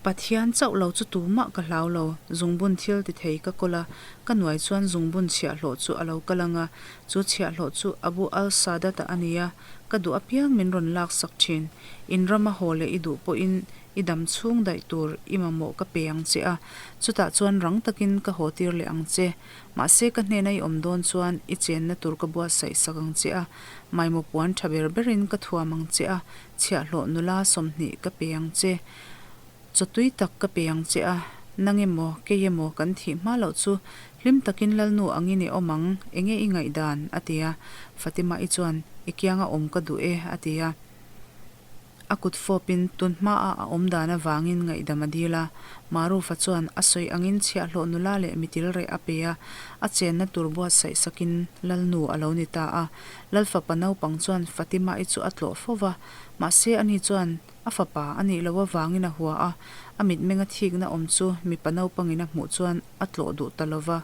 S1: Pathian chauh lo chu tumah ka hlau lo. Zungbun thil ti thei ka kawl a, ka nuai chuan zungbun chhiahhlawh chu a lo kal ang a, chu chhiahhlawh chu Abu al-Sadat-a a ni a, Ka duh apiang min rawn lak sak thin. In rama haw leh i duh pawhin i dam chhung daih tur i mamawh ka pe ang che a, chutah chuan rang takin ka haw tir leh ang che. Mahse ka hnena i awm dawn chuan i chenna tur ka buatsaih sak ang che a, maimaw puan tha ber berin ka thuam ang che a, chhiahhlawh nula 20 ka pe ang che. Chaw tui tak ka pe ang che a, nang emaw, kei emaw kan thih hma loh chu hlim takin Lalnu angin i awm ang, enge i ngaihdan? a ti a. Fatima-i chuan, I kianga awm ka duh e, a ti a. A kut fawpin tun hmaa a awm dan avangin ngaihdam a dil a. Marufa chuan a sawi angin chhiahhlawh nula leh mitil reh a pe a, a chenna tur buatsaih sakin Lalnu a lo ni ta a. Lalfapa naupang chuan Fatima-i chu a tlawh fo va, mahse ani chuan, A fapa a nih loh avangin a hua a, a mitmenga thikna awm chu mipa naupangin a hmuh chuan a tlawh duh ta lo va,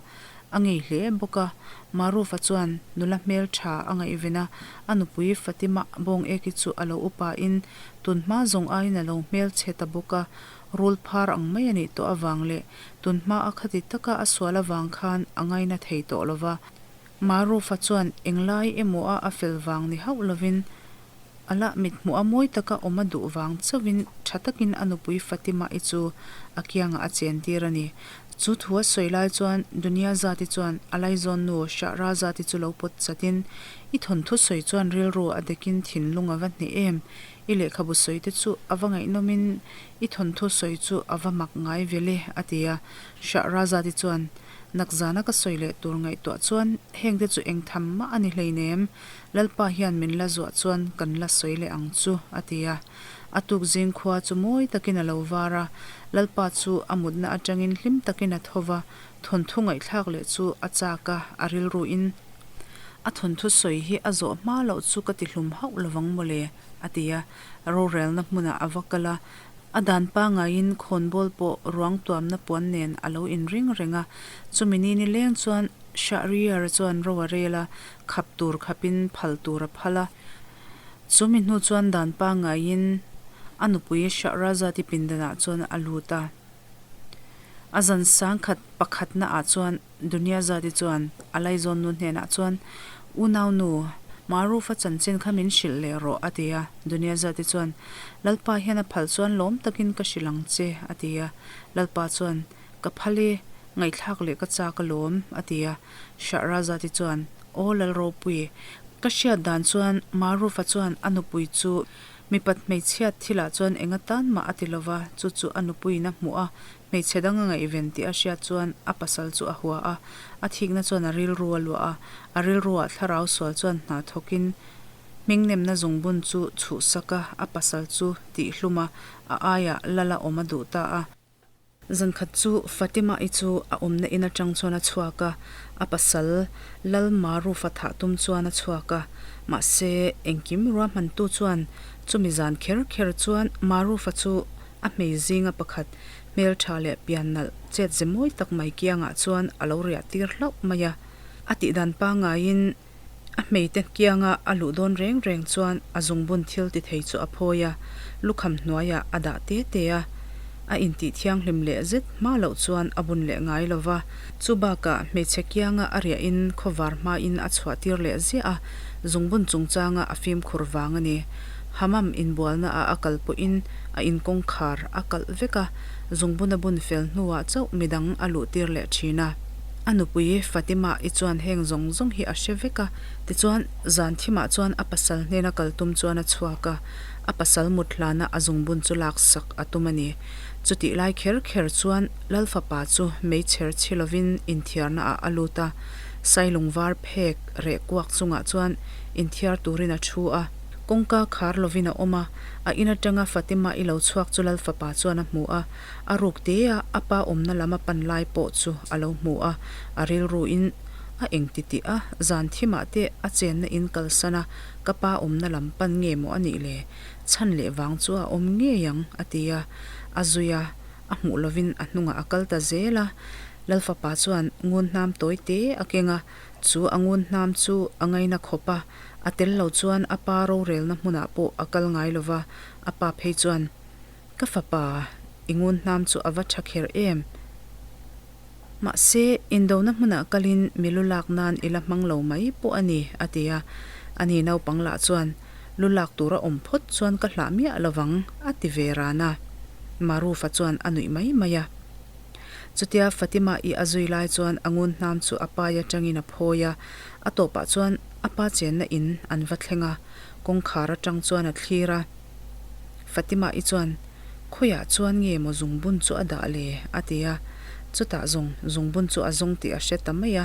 S1: a ngei hle bawk a. Marufa chuan nula hmel tha a ngaihven a, a nupui Fatima bawng eki chu a lo upain tun hma zawng aiin a lo hmel chhe ta bawk a. Rul phar ang mai a nih tawh avang leh tunhma a khati taka a sual avang khan a ngaina thei tawh lo va. Marufa chuan englai emaw a a fel vang ni hauh lovin a la mithmuh a mawi taka awm a duh vang chauhin tha takin a nupui Fatima-i chu a kiangah a chentir a ni. Chu thu a sawi lai chuan Dunia-zati chuan a laizawnnu Shahrazati chu lo pawt chatin, I thawnthu sawi chuan rilru a dekin thinlung a va hneh em? I lehkhabu sawi te chu a va ngaihnawmin i thawnthu sawi chu a va mak ngai vel e, a ti a. Shahrazati chuan, Nakzana ka sawi leh tur ngaihtuah chuan heng te chu eng tham mah a ni hleinem, Lalpa hian min la zuah chuan kan la sawi leh ang chu, a ti a. A tuk zing khua chu mawi takin a lo var a, Lalpa chu a mutna atangin hlim takin a tho va, thawnthu ngaihthlak leh chu a chak a, a rilruin a thawnthu sawi hi a zawh hma loh chu ka ti hlum hauh lovang mawle, a ti a. Rorelna hmunah a va kal a, A dan pangaiin khawnbawl pawh ruang tuamna puan nen a lo inring reng a, chumi ni nileng chuan Shahriar chuan ro a rel a, khap tur khapin phal tur a phal a. Chumi hnu chuan dan pangaiin a nupui Shahrazad-i pindanah chuan a lut a. A zan sangkhat pakhatna ah chuan Dunyazadi chuan a laizawnnu hnenah chuan, Unaunu, Maruf-a chanchin kha min hrilh leh rawh, a ti a. Dunyazadi chuan, Lalpa hian a phal chuan lawm takin ka hrilh ang che, a ti a. Lalpa chuan, Ka phal e, ngaihthlak leh ka chak alawm, a ti a. Shahrazadi chuan, Aw Lalropui, ka hriat dan chuan Maruf-a chuan a nupui chu mipat hmeichhiat thilah chuan eng atan mah a ti lova, chu chu a nupuiin a hmuh a, Hmeichhe dang a ngaihven tih a hriat chuan a pasal chu a hua a, a thikna chuan a rilru a luah a, a rilruah thlarau sual chuan hna thawkin hmingnemna zungbun chu chhuhsak a, a pasal chu tihhlum a, a aiah lal a awm a duh ta a. Zankhat chu Fatima-i chu a awmna in atang chuan a chhuak a, a pasal Lal Marufa thah tum chuan a chhuak a, mahse engkim ruahmantu chuan chumi zan kher kher chuan Marufa chu A hmei zinga pakhat, hmeltha leh pian nalh chet ze mawi tak mai kiangah chuan a lo riah tir hlauh mai a. A tihdan pangaiin a hmeite kianga a luh dawn reng reng chuan a zungbun thil ti thei chu a phawi a, lukham hnuaiah a dah te te a. A intih thianghlim leh zet hma loh chuan a bun leh ngai lo va. Chu bakah hmeichhe kianga a riahin khawvar hmain a chhuah tir leh ziah a, zungbun chungchanga a fimkhur vang a ni. Hammam inbualna ah a kal pawhin a inkawngkhar a kalh vek a, zungbun a bun fel hnuah chauh midang a luh tir leh thin a. A nupui Fatima i chuan heng zawng zawng hi a hre vek a, tichuan zan thimah chuan a pasal hnena kal tum chuan a chhuak a, a pasal mut hlana a zungbun chu laksak a tum a ni. Chutih lai kher kher chuan Lal fapa chu meichher chhi lovin inthiarna ah a lut a, sailung var phek reh kuak chungah chuan inthiar turin a thu a. Kawngka khar lovin a awm a, a in atanga Fatima i lo chhuak chu Lal fapa chuan a hmu a, a ruk te a a pa awmna lam a pan lai pawh chu a lo hmu a, a rilru in a eng ti tih a, zan thimah te a chenna in kalsan a, ka pa awmna lam pan nge maw a nih le? Chhan leh vang chu a awm ngei ang, a ti a, a zui a, a hmuh lovin a hnungah a kal ta zel a, Lal fapa chuan ngun hnam tawi te a keng a, chu a ngun hnam chu a ngaina khawp a, A tel lo chuan a pa rorelna hmunah pawh a kal ngai lo va, a pa phei chuan, Ka fapa, i ngun hnam chu a va tha kher em? Mahse, indona hmunah kalin mi lu lak nan i la hmang lo mai pawh a ni, a ti a. Ani naupang lah chuan, Lu lak tur a awm phawt chuan ka hlah miah lo vang, a ti ve ran a. Marufa chuan a nuih mai mai a. Chutia Fatima i a zui lai chuan a ngun hnam chu a pai atangin a phawi a, a tawpah chuan a pa chenna in an va thleng a, kawngkhar atang chuan a thlir a. Fatima i chuan, Khawiah chuan nge maw zungbun chu a dah le? a ti a. Chutah zawng zungbun chu a zawng tih a hre ta mai a.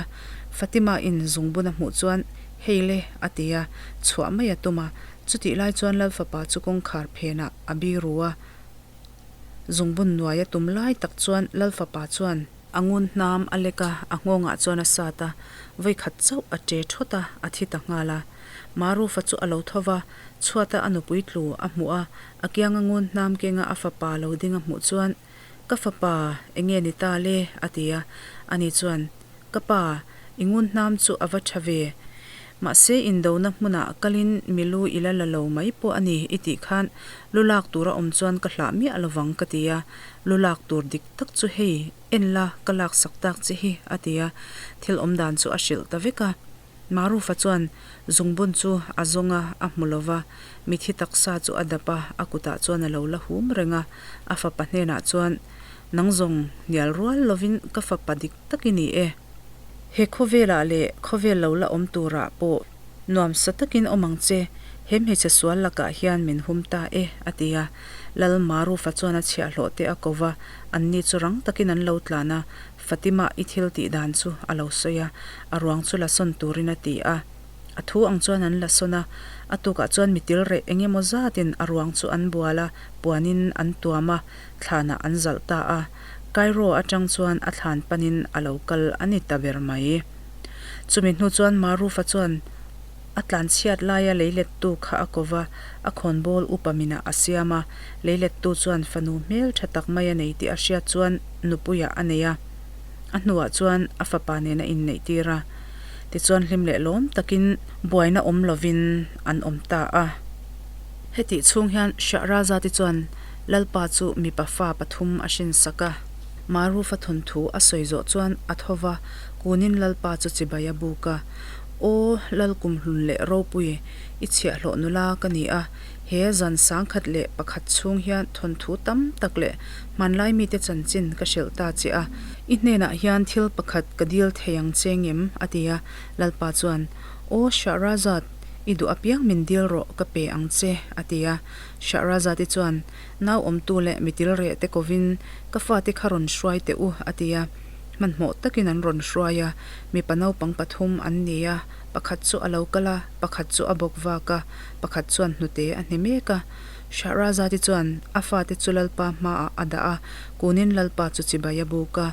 S1: Fatima in zungbun a hmuh chuan, Hei le, a ti a, chhuah mai a tum a. Chutih lai chuan Lal fapa chu kawngkhar phenah a biru a. Zungbun nuai a tum lai tak chuan Lal fapa chuan a ngun hnam a lek a, a nghawngah chuan a sat a, vawikhat chauh a che thawt a, a thi ta nghal a. Marufa chu a lo tho va, chhuata a nupui tlu a hmuh a, a kianga ngun hnam kenga a fapa lo ding a hmuh chuan, Ka fapa, enge ni ta le? a ti a. Ani chuan, Ka pa, i ngun hnam chu a va tha ve. Mahse, indona hmunah kalin mi lu i la la lo mai pawh a ni i tih khan lu lak tur a awm chuan ka hlah miah lovang ka ti a, lu lak tur dik tak chu hei en la ka laksak tak che hi a ti a, thil awm dan chu a hrilh ta vek a. Marufa chuan zungbun chu a zawng a, a hmu lo va, mithi taksa chu a dap a, a kutah chuan a lo la hum reng a, a fapa hnenah chuan, Nang zawng hnial rual lovin ka fapa dik tak i ni e. He khawvelah leh khawvel lo la awm turah pawh nuamsa takin awm ang che, he hmeichhe sual lakah hian min hum ta e, a ti a. Lal Marufa chuan a chhiahhlawh te a ko va, anni chu rang takin an lo tlan a, Fatima i thil tih dan chu a lo sawi a, a ruang chu la sawn turin a ti a. A thu ang chuan an la sawn a, a tukah chuan mitil reh eng emaw zatin a ruang chu an bual a, puanin an tuam a, thlanah an zalh ta a. Cairo atang chuan a thlan panin a lo kal a ni ta ber mai. Chumi hnu chuan Marufa chuan a tlanchhiat laia leilettu kha a ko va, a khawnbawl upa minah a siam a. Leilettu chuan fanu hmel tha tak mai a nei tih a hriat chuan nupuiah a nei a. A hnuah chuan a fapa nen a inneih tir a. Tichuan hlim leh lawm takin buaina awm lovin an awm ta a. Hetih chhung hian Shahrazad-i chuan Lalpa chu mipa fa pathum a hrinsak a. Marufa thawnthu a sawi zawh chuan a tho va, kunin Lalpa chu chibai a buk a. Aw, Lal kumhlun leh ropui, i chhiahhlawh nula ka ni a, he zan sangkhat leh pakhat chhung hian thawnthu tam tak leh hmanlai mite chanchin ka hrilh ta che a, i hnenah hian thil pakhat ka dil thei ang che ngem? a ti a. Lalpa chuan, Aw, Shahrazad, i duh apiang min dil rawh, ka pe ang che, a ti a. Shahrazad-i chuan, Nau awmtu leh mitil reh te kovin ka fate kha rawn hruai teh u, a ti a. Hmanhmawh takin an rawn hruai a, mipa naupang pathum an ni a, pakhat chu a lo kal a, pakhat chu a bawk vak a, pakhat chuan hnute a hne mek a. Shahrazad-i chuan a fate chu Lalpa hmaah a dah a, kunin Lalpa chu chibai a buk a.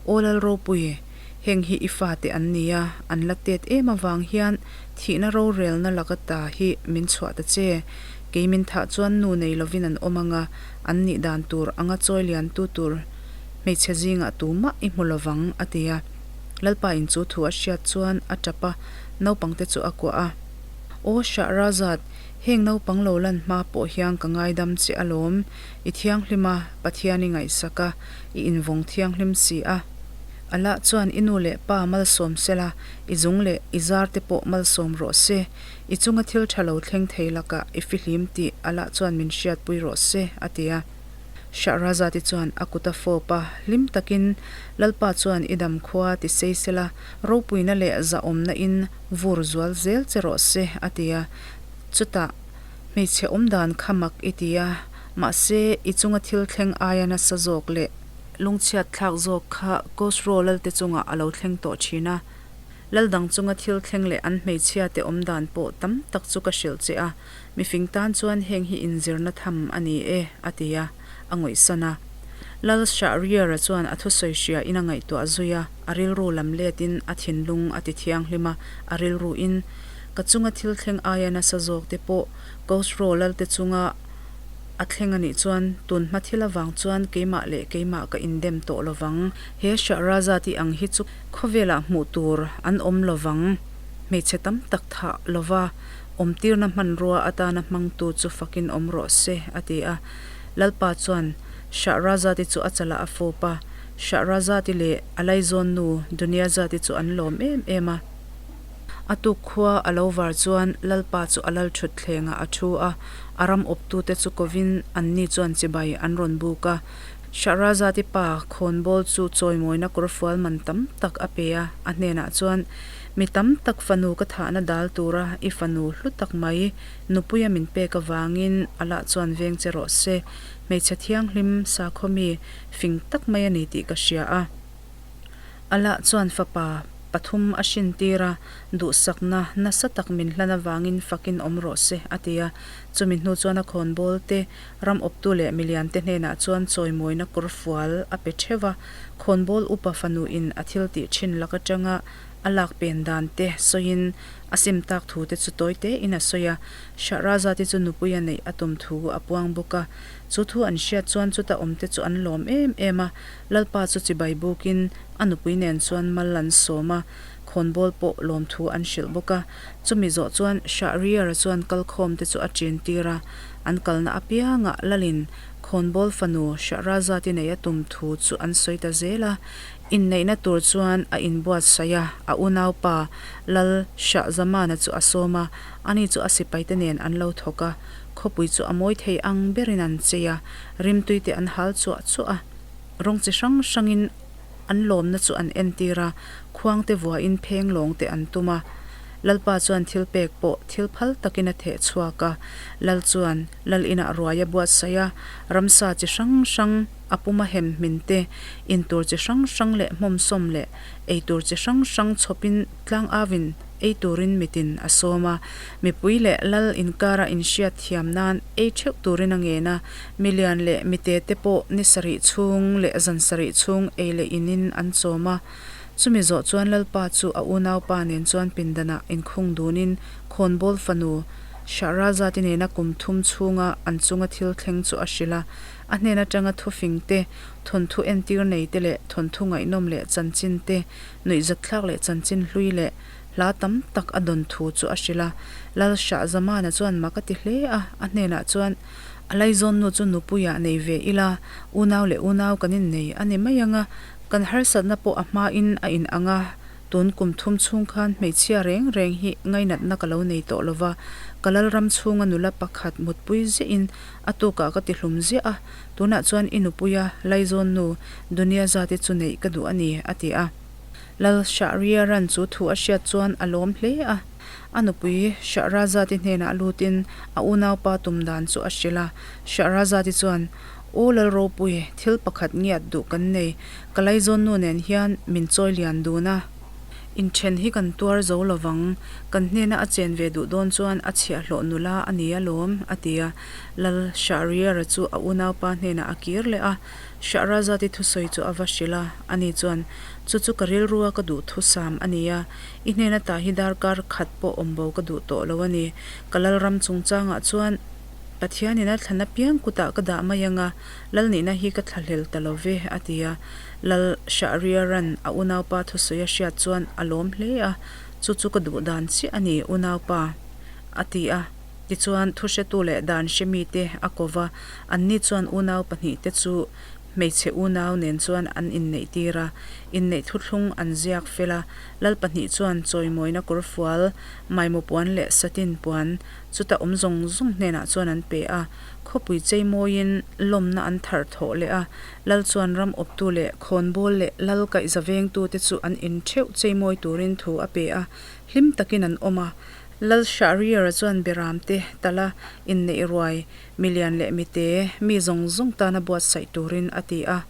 S1: Aw Lalropui, heng hi i fate an ni a, an la tet em avang hian thihna rorelna laka ta hi min chhuah ta che. Kei min thah chuan nu nei lovin an awm ang a, an nih dan tur anga chawi liantu tur hmeichhe zingah tumah i hmu lovang, a ti a. Lalpa in chu thu a hriat chuan a tap a, naupangte chu a kuah a. Aw Shahrazad, heng naupang lo lan hma pawh hian ka ngaidam che alawm, i thianghlim a, Pathian i ngaihsak a, i invawng thianghlim si a. Allah chuan i nu leh pa malsawm sela, i zung leh i zar te pawh malsawm rawh se. I chunga thil tha lo thleng thei lakah i fihlim tih Allah chuan min hriatpui rawh se, a ti a. Shahrazad-i chuan a kut a fawp a, hlim takin, Lalpa chuan i dam khua ti sei sela, ropuina leh zahawmna in vur zual zel che rawh se, a ti a. Chutah, hmeichhe awmdan kha mak i ti a, mahse i chunga thil thleng aia nasa zawk leh lungchhiat thlak zawk kha Khosrow lalte chungah a lo thleng tawh thin a. Lal dang chunga thil thleng leh an hmeichhiate awm dan pawh tam tak chu ka hrilh che a, mifing tan chuan heng hi inzirna tham a ni e, a ti a, a ngawihsan a. Lal Shahriar-a chuan a thusawi hria in a ngaihtuah zui a, a rilru lam let in a thinlung a ti thianghlim a, a rilru in, Ka chunga thil thleng aia nasa zawk te pawh Khosrow Lalte chunga a thleng a nih chuan tun hma thil avang chuan keimah leh keimah ka indem tawh lovang. He Shahrazad-i ang hi chu Khawvelah hmuh tur an awm lovang. Hmeichhe tam tak thah lova awmtirna hmanrua atana hmangtu chu fakin awm rawh se, a ti a. Lalpa chuan Shahrazad-i chu a chalah a fawp a. Shahrazad-i leh a laizawn nu Dunyazad-i chu an lawm em em a. A tuk khua a lo var chuan Lalpa chu a lal thut thlengah a thu a, a ram awptute chu kovin anni chuan chibai an rawn buk a. Shahrazad-i pa khawnbawl chu chawimawina kawrfual man tam tak a pe a, a hnenah chuan, Mi tam tak fanu ka thahna dal tura i fanu hlu tak mai nupuia min pek avangin Allah chuan veng che rawh se, hmeichhe thianghlim sakhaw mi fing tak mai a ni tih ka hria a. Allah chuan fapa pathum a hrintir a, duhsakna nasa tak min hlan avangin fakin awm rawh se, a ti a. Chumi hnu chuan a khawnbawl te Ram awptu leh miliante hnenah chuan chawimawina kawrfual a pe theuh a, khawnbawl upa fanuin a thil tih thin lak atanga a lak pen dan te sawiin a sim tak thu te chu tawi tein a sawi a, Shahrazad-i chu nupuia neih a tum thu a puang bawk a. Chu thu an hriat chuan chuta awmte chu an lawm em em a, Lalpa chu chibai bukin a nupui nen chuan mal an sawm a. Khawnbawl pawh lawmthu an hrilh bawk a. Chumi zawh chuan Shahriar-a chuan kalkhawmte chu a ṭin tir a, an kalna apiangah Lalin khawnbawl fanu Shahrazad-i neih a tum thu chu an sawi ta zel a. Inneihna tur chuan a inbuatsaih a, a unaupa Lal Shahzamana chu a sawm a, ani chu a sipaite nen an lo thawk a. Khawpui chu a mawi thei ang berin an chei a, rimtuite an hal chuah chuah a, rawng chi hrang hrangin an lawmna chu an entir a, khuangte vuahin pheng lawngte an tum a. Lalpa chuan thil pek pawh thil phal takin a theh chhuak a, Lal chuan Lal inah ruai a buatsaih a, ramsa chi hrang hrang, a puma hem hmin te, in tur chi hrang hrang leh hmawmsawm leh ei tur chi hrang hrang chhawpin tlang avin ei turin mitin a sawm a, mipui leh Lal inkara inhriat thiam nan ei theuh turin a ngen a, milian leh mite te pawh ni sarih chhung leh zan sarih chhung ei leh inin an chawm a. Chumi zawh chuan Lalpa chu a unaupa nen chuan pindanah inkhung dunin khawnbawl fanu Shahrazad-i nena kum thum chhunga an chunga thil thleng chu a hrilh a. A hnen atanga thufing te, thawnthu entir nei te leh thawnthu ngaihnawm leh chanchin te, nuihzatthlak leh chanchin hlui leh hla tam tak a dawn thu chu a hrilh a. Lal Shahzamana chuan mak a ti hle a, a hnenah chuan, A laizawnnu chu nupuiah nei ve ila, unau leh unau kan innei a ni mai ang a, Kan harsatna pawh a hmain a in ang a, tun kum thum chhung khan hmeichhia reng reng hi ngainatna ka lo nei tawh lova, ka lalram chhunga nula pakhat mutpui ziahin a tukah ka ti hlum ziah a, tunah chuan i nupuia Laizawnnu Dunia zate chu neih ka duh a ni, a ti a. Lal Shahriaran chu thu a hriat chuan a lawm hle a, a nupui Shahrazad-i hnenah lutin a unaupa tum dan chu a hrilh a, Shahrazad-i chuan, Aw Lalropui, thil pakhat ngiat duh kan nei, ka laizawnnu nen hian min chawi lian dun a. Inthen hi kan tuar zo lovang, kan hnena a chen ve duh dawn chuan a chhiahhlawh nula a ni alawm, a ti a. Lal Shahriara chu a unaupa hnenah a kir leh a, Shahrazad-i thusawi chu a va hrilh a, ani chuan, Chu chu ka rilrua ka duh thusam a ni a, i hnena tah hi darkar khat pawh awm bo ka duh tawh lo a ni, ka Lalram chungchangah chuan, Pathianin a thlan apiang kutah ka dah mai ang a, Lal nihna hi ka thlahlel ta lo ve, a ti a. Lal Shahriaran a unaupa thusawi a hriat chuan a lawm hle a, Chu chu ka duh dan chiah a ni, unaupa, a ti a. Tichuan, thuhretu leh dan hre mite a ko va, anni chuan unau pahnihte chu hmeichhe unau nen chuan an inneih tir a. Inneih thuthlung an ziak fel a, Lal pahnih chuan chawimawina kawrfual, maimaw puan leh satin puan, Chuta awm zawng zawng hnenah chuan an pe a, khawpui chei mawiin lawmna an thar thawh leh a, Lal chuan ram awptu leh khawnbawl leh lal kaihza vengtute chu an in theuh chei mawi turin thu a pe a, hlim takin an awm a. Lal Shahriar-a chuan beramte tala inneih ruai, milian leh mite, mi zawng zawng tana buatsaih turin a ti a.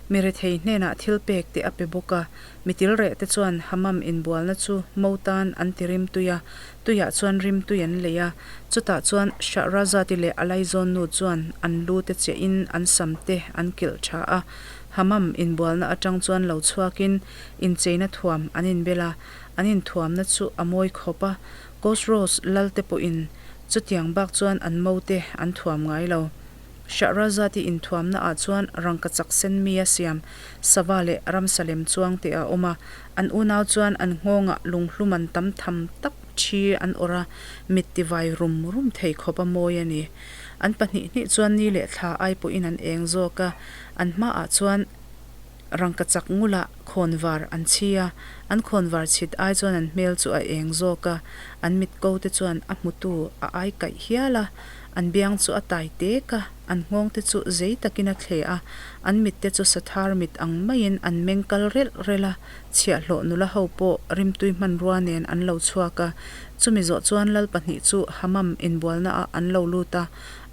S1: Mi rethei hnenah thil pek te a pe bawk a, mi tilreh te chuan Hamam inbualna chu mo tan an ti rimtui a, tuiah chuan rimtui an lei a, chutah chuan Shahrazad-i leh a laizawnnu chuan an lu te chiahin an sam te an kilh tha a, Hamam inbualna atang chuan lo chhuakin incheina thuam an inbel a, an inthuamna chu a mawi khawp a, Kosros lal te pawhin chutiang bak chuan an mo te an thuam ngai lo. Shahrazad-i inthuamna ah chuan rangkachak sen mi a siam, sava leh ramsa lem chuang te a awm a. An unau chuan an nghawngah lunghlum an tam tham tak thi an awrh a, mit tivai rum rum thei khawp a mawi a ni. An pahnih hnih chuan ni leh thla ai pawhin an eng zawk a, an hmaah chuan rangkachak ngulah khawnvar an chhi a, an khawnvar chhit ai chuan an hmel chu a eng zawk a, an mit ko te chuan a hmutu a ai kaih hial a. An biang chu a tai tek a, an nghawng te chu zei takin a thle a, an mit te chu sathar mit ang maiin an meng kal relh relh a, chhiahhlawh nula ho pawh rimtui hmanrua nen an lo chhuak a. Chumi zawh chuan lal pahnih chu Hamam inbualna ah an lo lut a,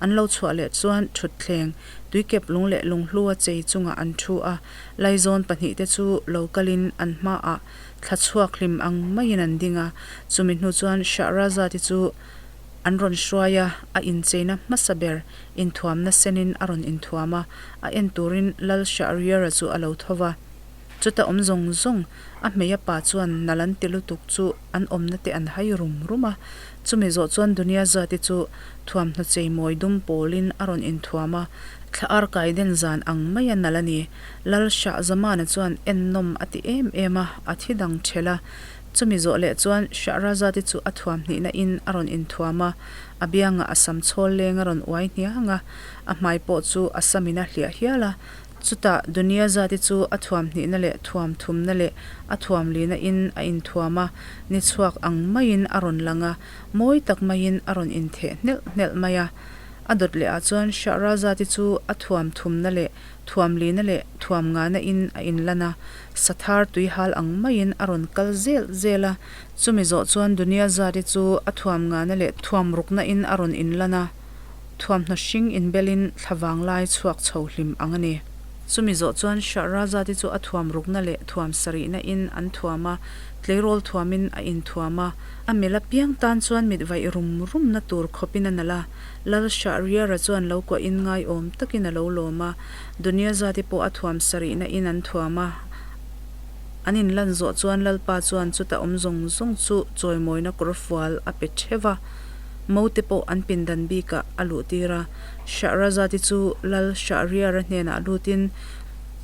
S1: an lo chhuah leh chuan thutthleng, tuikep lung leh lunghlu a chei chungah an thu a, laizawn pahnih te chu lo kalin an hmaah thla chhuak hlim ang maiin an ding a, chumi hnu chuan Shahrazad-i chu An rawn hruai a, a incheina hmasa ber inthuamna senin a rawn inthuam a, a en turin Lal Shahriara chu a lo tho va. Chuta awm zawng zawng, a hmei a pa chuan nal an ti lutuk chu an awmna te an hai rum rum a. Chumi zawh chuan Dunyazati chu thuamhnaw cheimawi dum pawlin a rawn inthuam a, thla ar kai den zan ang mai a nalh a ni. Lal Shah Zamana chuan ennawm a ti em em a, a thi dang ṭhelh a. Chumi zawh leh chuan Shahrazati chu a thuam hnihna in a rawn inthuam a, a biangah a sam chhawl leng a rawn uai hniang a, a hmai pawh chu a samin a hliah hial a. Chutah Dunyazati chu a thuam hnihna leh thuam thumna leh a thuam lina in a inthuam a, ni chhuak ang maiin a rawn lang a, mawi tak maiin a rawn intheh hnelh hnelh mai a. A dawt leh ah chuan Shahrazati chu a thuam thumna leh Thuam lina leh thuam ngana in a inlan a, sathar tui hal ang maiin a rawn kal zel zel a. Chumi zawh chuan Dunia Zari chu a thuam ngana leh thuam rukna in a rawn inlan a, thuamhnaw hring inbelin thla vanglai chhuak chho hlim ang a ni. Chumi zawh chuan Shahrazad-i chu a thuam rukna leh thuam sarihna in an thuam a, tleirawl thuamin a inthuam a, a mel apiang tan chuan mit vaih rum rumna tur khawpin a nalh a. Lal Shahriara chuan lo kuahin ngaiawm takin a lo lawm a, Dunyazati pawh a thuam sarihna in an thuam a. An inlan zawh chuan Lalpa chuan chuta awm zawng zawng chu chawimawina kawr fual a pe theuh a, Mote pawh an pindan bikah a luhtir a. Shahrazati chu Lal Shahriara hnenah lutin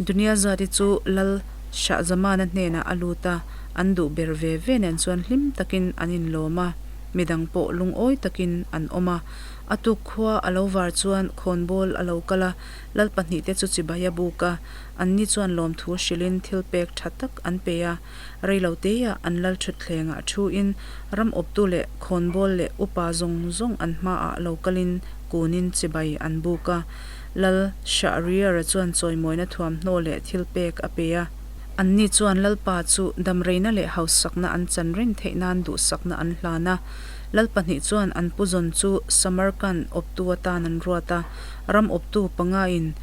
S1: Dunyazati chu Lal Shahzamana hnenah a lut a, an duh ber ve ve nen chuan hlim takin an inlawm a. Midang pawh lungawi takin an awm a. A tuk khua a lo var chuan khawnbawl a lo kal a, lal pahnihte chu chibai a buk a. Anni chuan lawmthu hrilhin thil pek tha tak an pe a. Rei lo teiah an lal thutthlengah thuin ram awptu leh khawnbawl leh upa zawng zawng an hmaah lo kalin kunin chibai an buk a. Lal Shahriara chuan chawimawina thuamhnaw leh thil pek a pe a. Anni chuan Lalpa chu damreina leh hausakna an chan reng theih nan duhsakna an hlan a. Lal pahnih chuan an pu zawn chu Samarkand awptu atan an ruat a, ram awptu pangain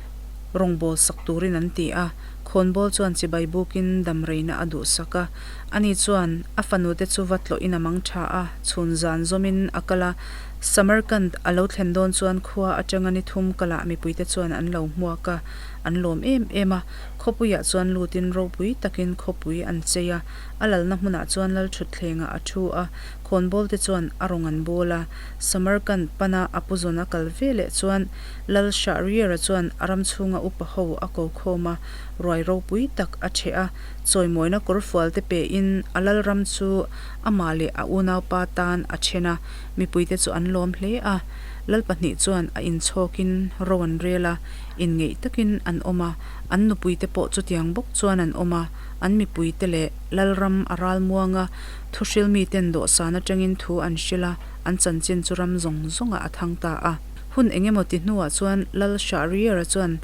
S1: rawngbâwl sak turin an ti a. Khawnbawl chuan chibai bukin damreina a duhsak a. Ani chuan a fanute chu va tlawhin a mang tha a, chhun zan zawmin a kal a. Samarkand a lo thlen dawn chuan khua atanga ni thum kalah mipuite chuan an lo hmuak a, an lawm em em a. Khawpuiah chuan lutin ropui takin khawpui an chei a, a lalna hmunah chuan lalthutthlengah a thu a, khawnbawlte chuan a rawn an bawl a. Samarkand pana a puzawn a kal ve leh chuan Lal Shahriar-a chuan a ram chhunga upa ho a ko khawm a, ruai ropui tak a ṭheh a, chawimawina kawrfualte pein a lal ram chu amah leh a unaupa tan a ṭhen a, mipuite chu an lawm hle a. Lal pahnih chuan a inchhawkin ro an rel a, inngeih takin an awm a, an nupuite pawh chutiang bawk chuan an awm a, an mipuite leh Lalram a ral muang a, thuhril miten dawhsan atangin thu an hrilh a, an chanchin chu ram zawng zawngah a thang ta a. Hun eng emaw ti hnuah chuan Lal Shahriar-a chuan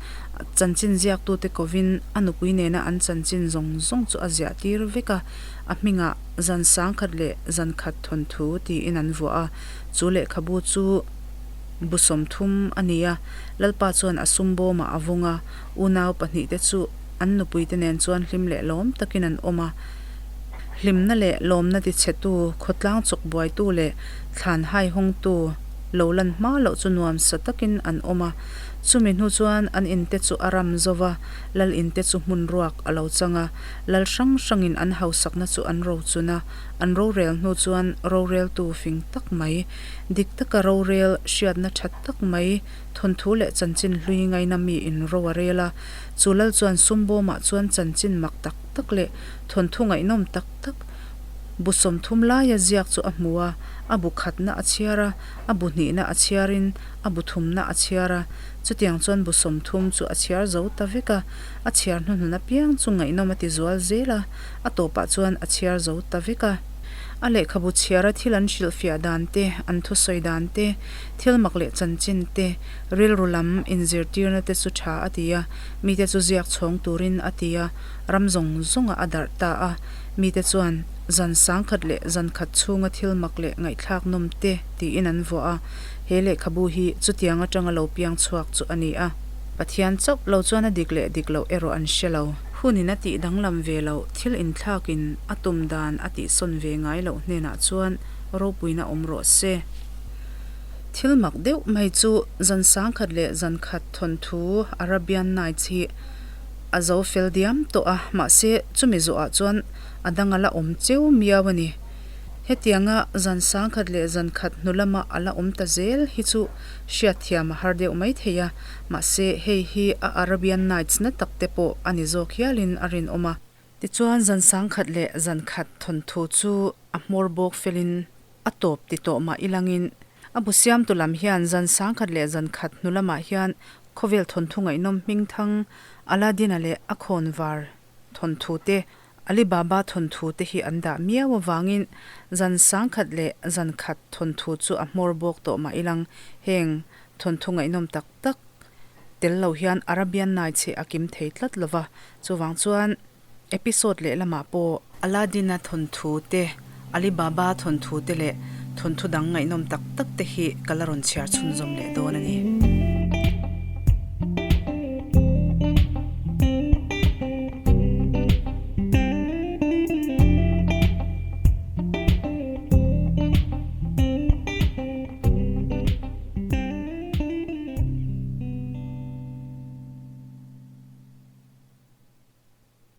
S1: chanchin ziaktute kovin a nupui nena an chanchin zawng zawng chu a ziah tir vek a, a hmingah Zan Sangkhat leh Zan Khat Thawnthu tiin an vuah a, chu lehkhabu chu Bu 30 a ni a, Lalpa chuan a sum bawmah a vawng a, unau pahnihte chu an nupuite nen chuan hlim leh lawm takin an awm a. Hlimna leh lawmna tichhetu, khawtlang chawk buaitu leh thlan haihawngtu lo lan hma loh chu nuamsa takin an awm a. Chumi hnu chuan an inte chu a ram zo va, lal inte chu hmun ruak a lo chang a, lal hrang hrangin an hausakna chu an rochun a, an rorel hnu chuan roreltu fing tak mai Dik taka rorel hriatna tha tak mai, thawnthu leh chanchin hlui ngaina mi in ro a rel a. Chu lal chuan sum bawmah chuan chanchin mak tak tak leh thawnthu ngaihnawm tak tak bu 30 laia ziak chu a hmu a, a bu khatna a chhiar a, a bu hnihna a chhiarin a bu thumna a chhiar a. Chutiang chuan bu 30 chu a chhiar zo ta vek a, a chhiar hnuhnun apiang chu ngaihnawm a ti zual zel a, a tawpah chuan a chhiar zo ta vek a. A lehkhabu chhiara thil an hrilhfiah dan te, an thusawi dan te, thil mak leh chanchin te, rilru lam inzirtirna te chu tha a ti a, mite chu ziak chhawng turin a ti a, ram zawng zawngah a darh ta a. Mite chuan zan sangkhat leh zan khat chhunga thil mak leh ngaihthlak nawm te tiin an vuah a, he lehkhabu hi chutiang atanga lo piang chhuak chu a ni a. Pathian chauh lo chuan a dik leh dik loh erawh an hre lo. Hunin a tih danglam ve loh, thil inthlakin a tum dan a tihsawn ve ngai loh hnenah chuan ropuina awm rawh se. Thil mak deuh mai chu zan sangkhat leh zan khat thawnthu Arabian Nights hi a zo fel diam tawh a, mahse chumi zawhah chuan a dang a la awm cheu miau a ni. Hetianga zan sangkhat leh zan khat hnu lama a la awm ta zel hi chu hriatthiam a har deuh mai thei a, mahse hei hi a Arabian Nights na tak te pawh a ni zawk hialin a rinawm a. Tichuan zan sangkhat leh zan khat thawnthu chu a hmawr bawk felin a tawp ti tawh mah ilangin a bu siamtu lam hian zan sangkhat leh zan khat hnu lamah hian khawvel thawnthu ngaihnawm hmingthang Aladdin-a leh a khawnvar thawnthu te, Ali Baba thawnthu te hi an dah miau avangin zan sangkhat leh zan khat thawnthu chu a hmawr bawk tawh mah ilang heng thawnthu ngaihnawm tak tak tel lo hian Arabian Nights hi a kim thei tlat lo va, chuvang chuan episode lehlamah pawh Aladdin-a thawnthu te, Ali Baba thawnthu te leh thawnthu dang ngaihnawm tak tak te hi ka la rawn chhiar chhunzawm leh dawn a ni.